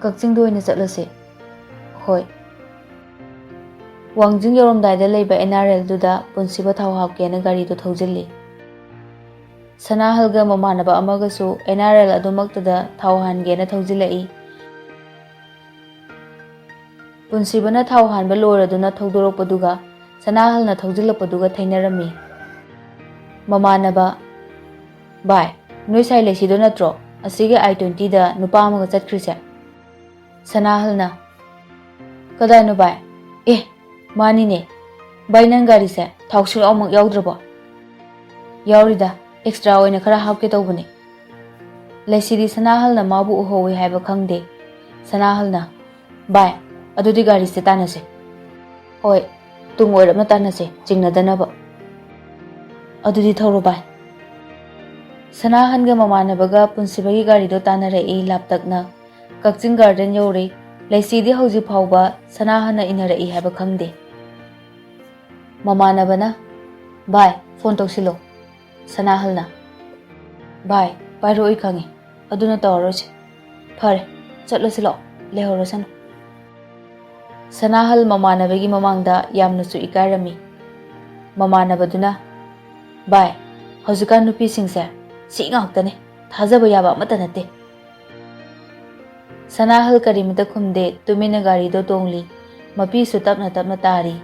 "ꯀꯛꯆꯤꯡꯗ ꯑꯣꯏꯅ ꯆꯠꯂꯁꯦ꯫" "ꯍꯣꯏ꯫" ꯋꯥꯡꯖꯤꯡ ꯌꯧꯔꯝꯗꯥꯏꯗ ꯂꯩꯕ ꯑꯦꯟ ꯑꯥꯔ ꯑꯦꯜꯗꯨꯗ ꯄꯨꯟꯁꯤꯕ ꯊꯥꯎ ꯍꯥꯞꯀꯦꯅ ꯒꯥꯔꯤꯗꯨ ꯊꯧꯖꯤꯜꯂꯤ꯫ ꯁꯅꯥꯍꯜꯒ ꯃꯃꯥꯟꯅꯕ ꯑꯃꯒꯁꯨ ꯑꯦꯟ ꯑꯥꯔ ꯑꯦꯜ ꯑꯗꯨꯃꯛꯇꯗ ꯊꯥꯎ ꯍꯥꯟꯒꯦꯅ ꯊꯧꯖꯤꯜꯂꯛꯏ꯫ ꯄꯨꯟꯁꯤꯕꯅ ꯊꯥꯎ ꯍꯥꯟꯕ ꯂꯣꯏꯔꯗꯨꯅ ꯊꯧꯗꯣꯔꯛꯄꯗꯨꯒ ꯁꯅꯥꯍꯜꯅ ꯊꯧꯖꯤꯜꯂꯛꯄꯗꯨꯒ ꯊꯩꯅꯔꯝꯃꯤ꯫ ꯃꯃꯥꯟꯅꯕ, "ꯚꯥꯏ, ꯅꯣꯏ ꯁꯥꯏ ꯂꯩꯁꯤꯗꯣ ꯅꯠꯇ꯭ꯔꯣ ꯑꯁꯤꯒꯤ ꯑꯥꯏ ꯇ꯭ꯋꯦꯟꯇꯤꯗ ꯅꯨꯄꯥ ꯑꯃꯒ ꯆꯠꯈ꯭ꯔꯤꯁꯦ?" ꯁꯅꯥꯍꯜꯅ, "ꯀꯗꯥꯏꯅꯣ ꯚꯥꯏ? ꯑꯦ, ꯃꯥꯅꯤꯅꯦ꯫ ꯚꯥꯏ, ꯅꯪ ꯒꯥꯔꯤꯁꯦ ꯊꯥꯎ ꯁꯨꯡꯌꯥꯎꯃꯛ ꯌꯥꯎꯗ꯭ꯔꯕꯣ?" "ꯌꯥꯎꯔꯤꯗ, ꯑꯦꯛꯁꯇ꯭ꯔꯥ ꯑꯣꯏꯅ ꯈꯔ ꯍꯥꯞꯀꯦ ꯇꯧꯕꯅꯤ꯫ ꯂꯩꯁꯤꯗꯤ ꯁꯅꯥꯍꯜꯅ ꯃꯥꯕꯨ ꯎꯍꯧꯏ ꯍꯥꯏꯕ ꯈꯪꯗꯦ꯫ ꯁꯅꯥꯍꯜꯅ, "ꯚꯥꯏ, ꯑꯗꯨꯗꯤ ꯒꯥꯔꯤꯁꯦ ꯇꯥꯟꯅꯁꯦ꯫" "ꯍꯣꯏ, ꯇꯨꯡ ꯑꯣꯏꯔꯞꯅ ꯇꯥꯟꯅꯁꯦ, ꯆꯤꯡꯅꯗꯅꯕ꯫" "ꯑꯗꯨꯗꯤ ꯊꯧꯔꯣ ꯚꯥꯏ꯫" ꯁꯅꯥꯍꯟꯒ ꯃꯃꯥꯟꯅꯕꯒ ꯄꯨꯟꯁꯤꯕꯒꯤ ꯒꯥꯔꯤꯗꯣ ꯇꯥꯟꯅꯔꯛꯏ ꯂꯥꯞꯇꯛꯅ꯫ ꯀꯛꯆꯤꯡ ꯒꯥꯔꯗꯦꯟ ꯌꯧꯔꯦ꯫ ꯂꯩꯁꯤꯗꯤ ꯍꯧꯖꯤꯛ ꯐꯥꯎꯕ ꯁꯅꯥꯍꯟꯅ ꯏꯟꯅꯔꯛꯏ ꯍꯥꯏꯕ ꯈꯪꯗꯦ꯫ ꯃꯃꯥꯟꯅꯕꯅ, "ꯚꯥꯏ, ꯐꯣꯟ ꯇꯧꯁꯤꯜꯂꯣ꯫" ꯁꯅꯥꯍꯜꯅ, "ꯚꯥꯏ, ꯄꯥꯏꯔꯛꯑꯣꯏ ꯈꯪꯉꯤ, ꯑꯗꯨꯅ ꯇꯧꯔꯔꯣꯏꯁꯦ꯫ ꯐꯔꯦ, ꯆꯠꯂꯁꯤ ꯂꯥꯛꯑꯣ, ꯂꯩꯍꯧꯔꯁꯅꯨ꯫" ꯁꯅꯥꯍꯜ ꯃꯃꯥꯟꯅꯕꯒꯤ ꯃꯃꯥꯡꯗ ꯌꯥꯝꯅꯁꯨ ꯏꯀꯥꯏꯔꯝꯃꯤ꯫ ꯃꯃꯥꯟꯅꯕꯗꯨꯅ, "ꯚꯥꯏ, ꯍꯧꯖꯤꯛꯀꯥꯟ ꯅꯨꯄꯤꯁꯤꯡꯁꯦ ꯁꯤ ꯉꯥꯛꯇꯅꯦ, ꯊꯥꯖꯕ ꯌꯥꯕ ꯑꯃꯠꯇ ꯅꯠꯇꯦ꯫" ꯁꯅꯥꯍꯜ ꯀꯔꯤꯃꯇ ꯈꯨꯝꯗꯦ, ꯇꯨꯃꯤꯟꯅ ꯒꯥꯔꯤꯗꯣ ꯇꯣꯡꯂꯤ꯫ ꯃꯄꯤꯁꯨ ꯇꯞꯅ ꯇꯞꯅ ꯇꯥꯔꯤ꯫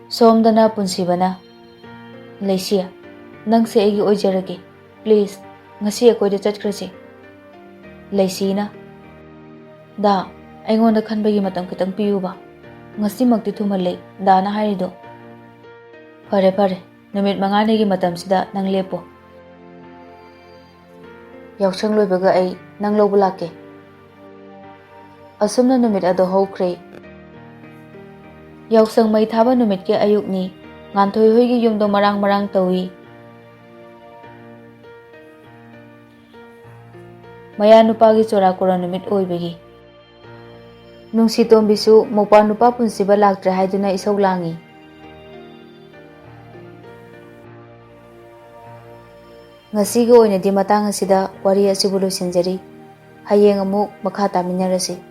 ꯁꯣꯝꯗꯅ ꯄꯨꯟꯁꯤꯕꯅ, "ꯂꯩꯁꯤ, ꯅꯪꯁꯦ ꯑꯩꯒꯤ ꯑꯣꯏꯖꯔꯒꯦ꯫ ꯄ꯭ꯂꯤꯖ, ꯉꯁꯤ ꯑꯩꯈꯣꯏꯗ ꯆꯠꯈ꯭ꯔꯁꯤ꯫" ꯂꯩꯁꯤꯅ, "ꯗꯥ, ꯑꯩꯉꯣꯟꯗ ꯈꯟꯕꯒꯤ ꯃꯇꯝ ꯈꯤꯇꯪ ꯄꯤꯌꯨꯕ꯫ ꯉꯁꯤꯃꯛꯇꯤ ꯊꯨꯃꯜꯂꯦ ꯗꯥꯅ ꯍꯥꯏꯔꯤꯗꯣ꯫" "ꯐꯔꯦ, ꯐꯔꯦ, ꯅꯨꯃꯤꯠ ꯃꯉꯥꯅꯤꯒꯤ ꯃꯇꯝꯁꯤꯗ ꯅꯪ ꯂꯦꯞꯄꯣ꯫ ꯌꯥꯎꯁꯪ ꯂꯣꯏꯕꯒ ꯑꯩ ꯅꯪ ꯂꯧꯕ ꯂꯥꯛꯀꯦ꯫" ꯑꯁꯨꯝꯅ ꯅꯨꯃꯤꯠ ꯑꯗꯨ ꯍꯧꯈ꯭ꯔꯦ꯫ ꯌꯥꯎꯁꯪ ꯃꯩ ꯊꯥꯕ ꯅꯨꯃꯤꯠꯀꯤ ꯑꯌꯨꯛꯅꯤ꯫ ꯉꯥꯟꯊꯣꯏ ꯍꯣꯏꯒꯤ ꯌꯨꯝꯗꯣ ꯃꯔꯥꯡ ꯃꯔꯥꯡ ꯇꯧꯏ꯫ ꯃꯌꯥ ꯅꯨꯄꯥꯒꯤ ꯆꯨꯔꯥꯀꯣꯔꯣꯟ ꯅꯨꯃꯤꯠ ꯑꯣꯏꯕꯒꯤ꯫ ꯅꯨꯡꯁꯤꯇꯣꯝꯕꯤꯁꯨ ꯃꯧꯄ꯭ꯋꯥ ꯅꯨꯄꯥ ꯄꯨꯟꯁꯤꯕ ꯂꯥꯛꯇ꯭ꯔꯦ ꯍꯥꯏꯗꯨꯅ ꯏꯁꯧ ꯂꯥꯡꯏ꯫ ꯉꯁꯤꯒꯤ ꯑꯣꯏꯅꯗꯤ ꯃꯇꯥꯡ ꯑꯁꯤꯗ ꯋꯥꯔꯤ ꯑꯁꯤꯕꯨ ꯂꯣꯏꯁꯤꯟꯖꯔꯤ꯫ ꯍꯌꯦꯡ ꯑꯃꯨꯛ ꯃꯈꯥ ꯇꯥꯃꯤꯟꯅꯔꯁꯤ꯫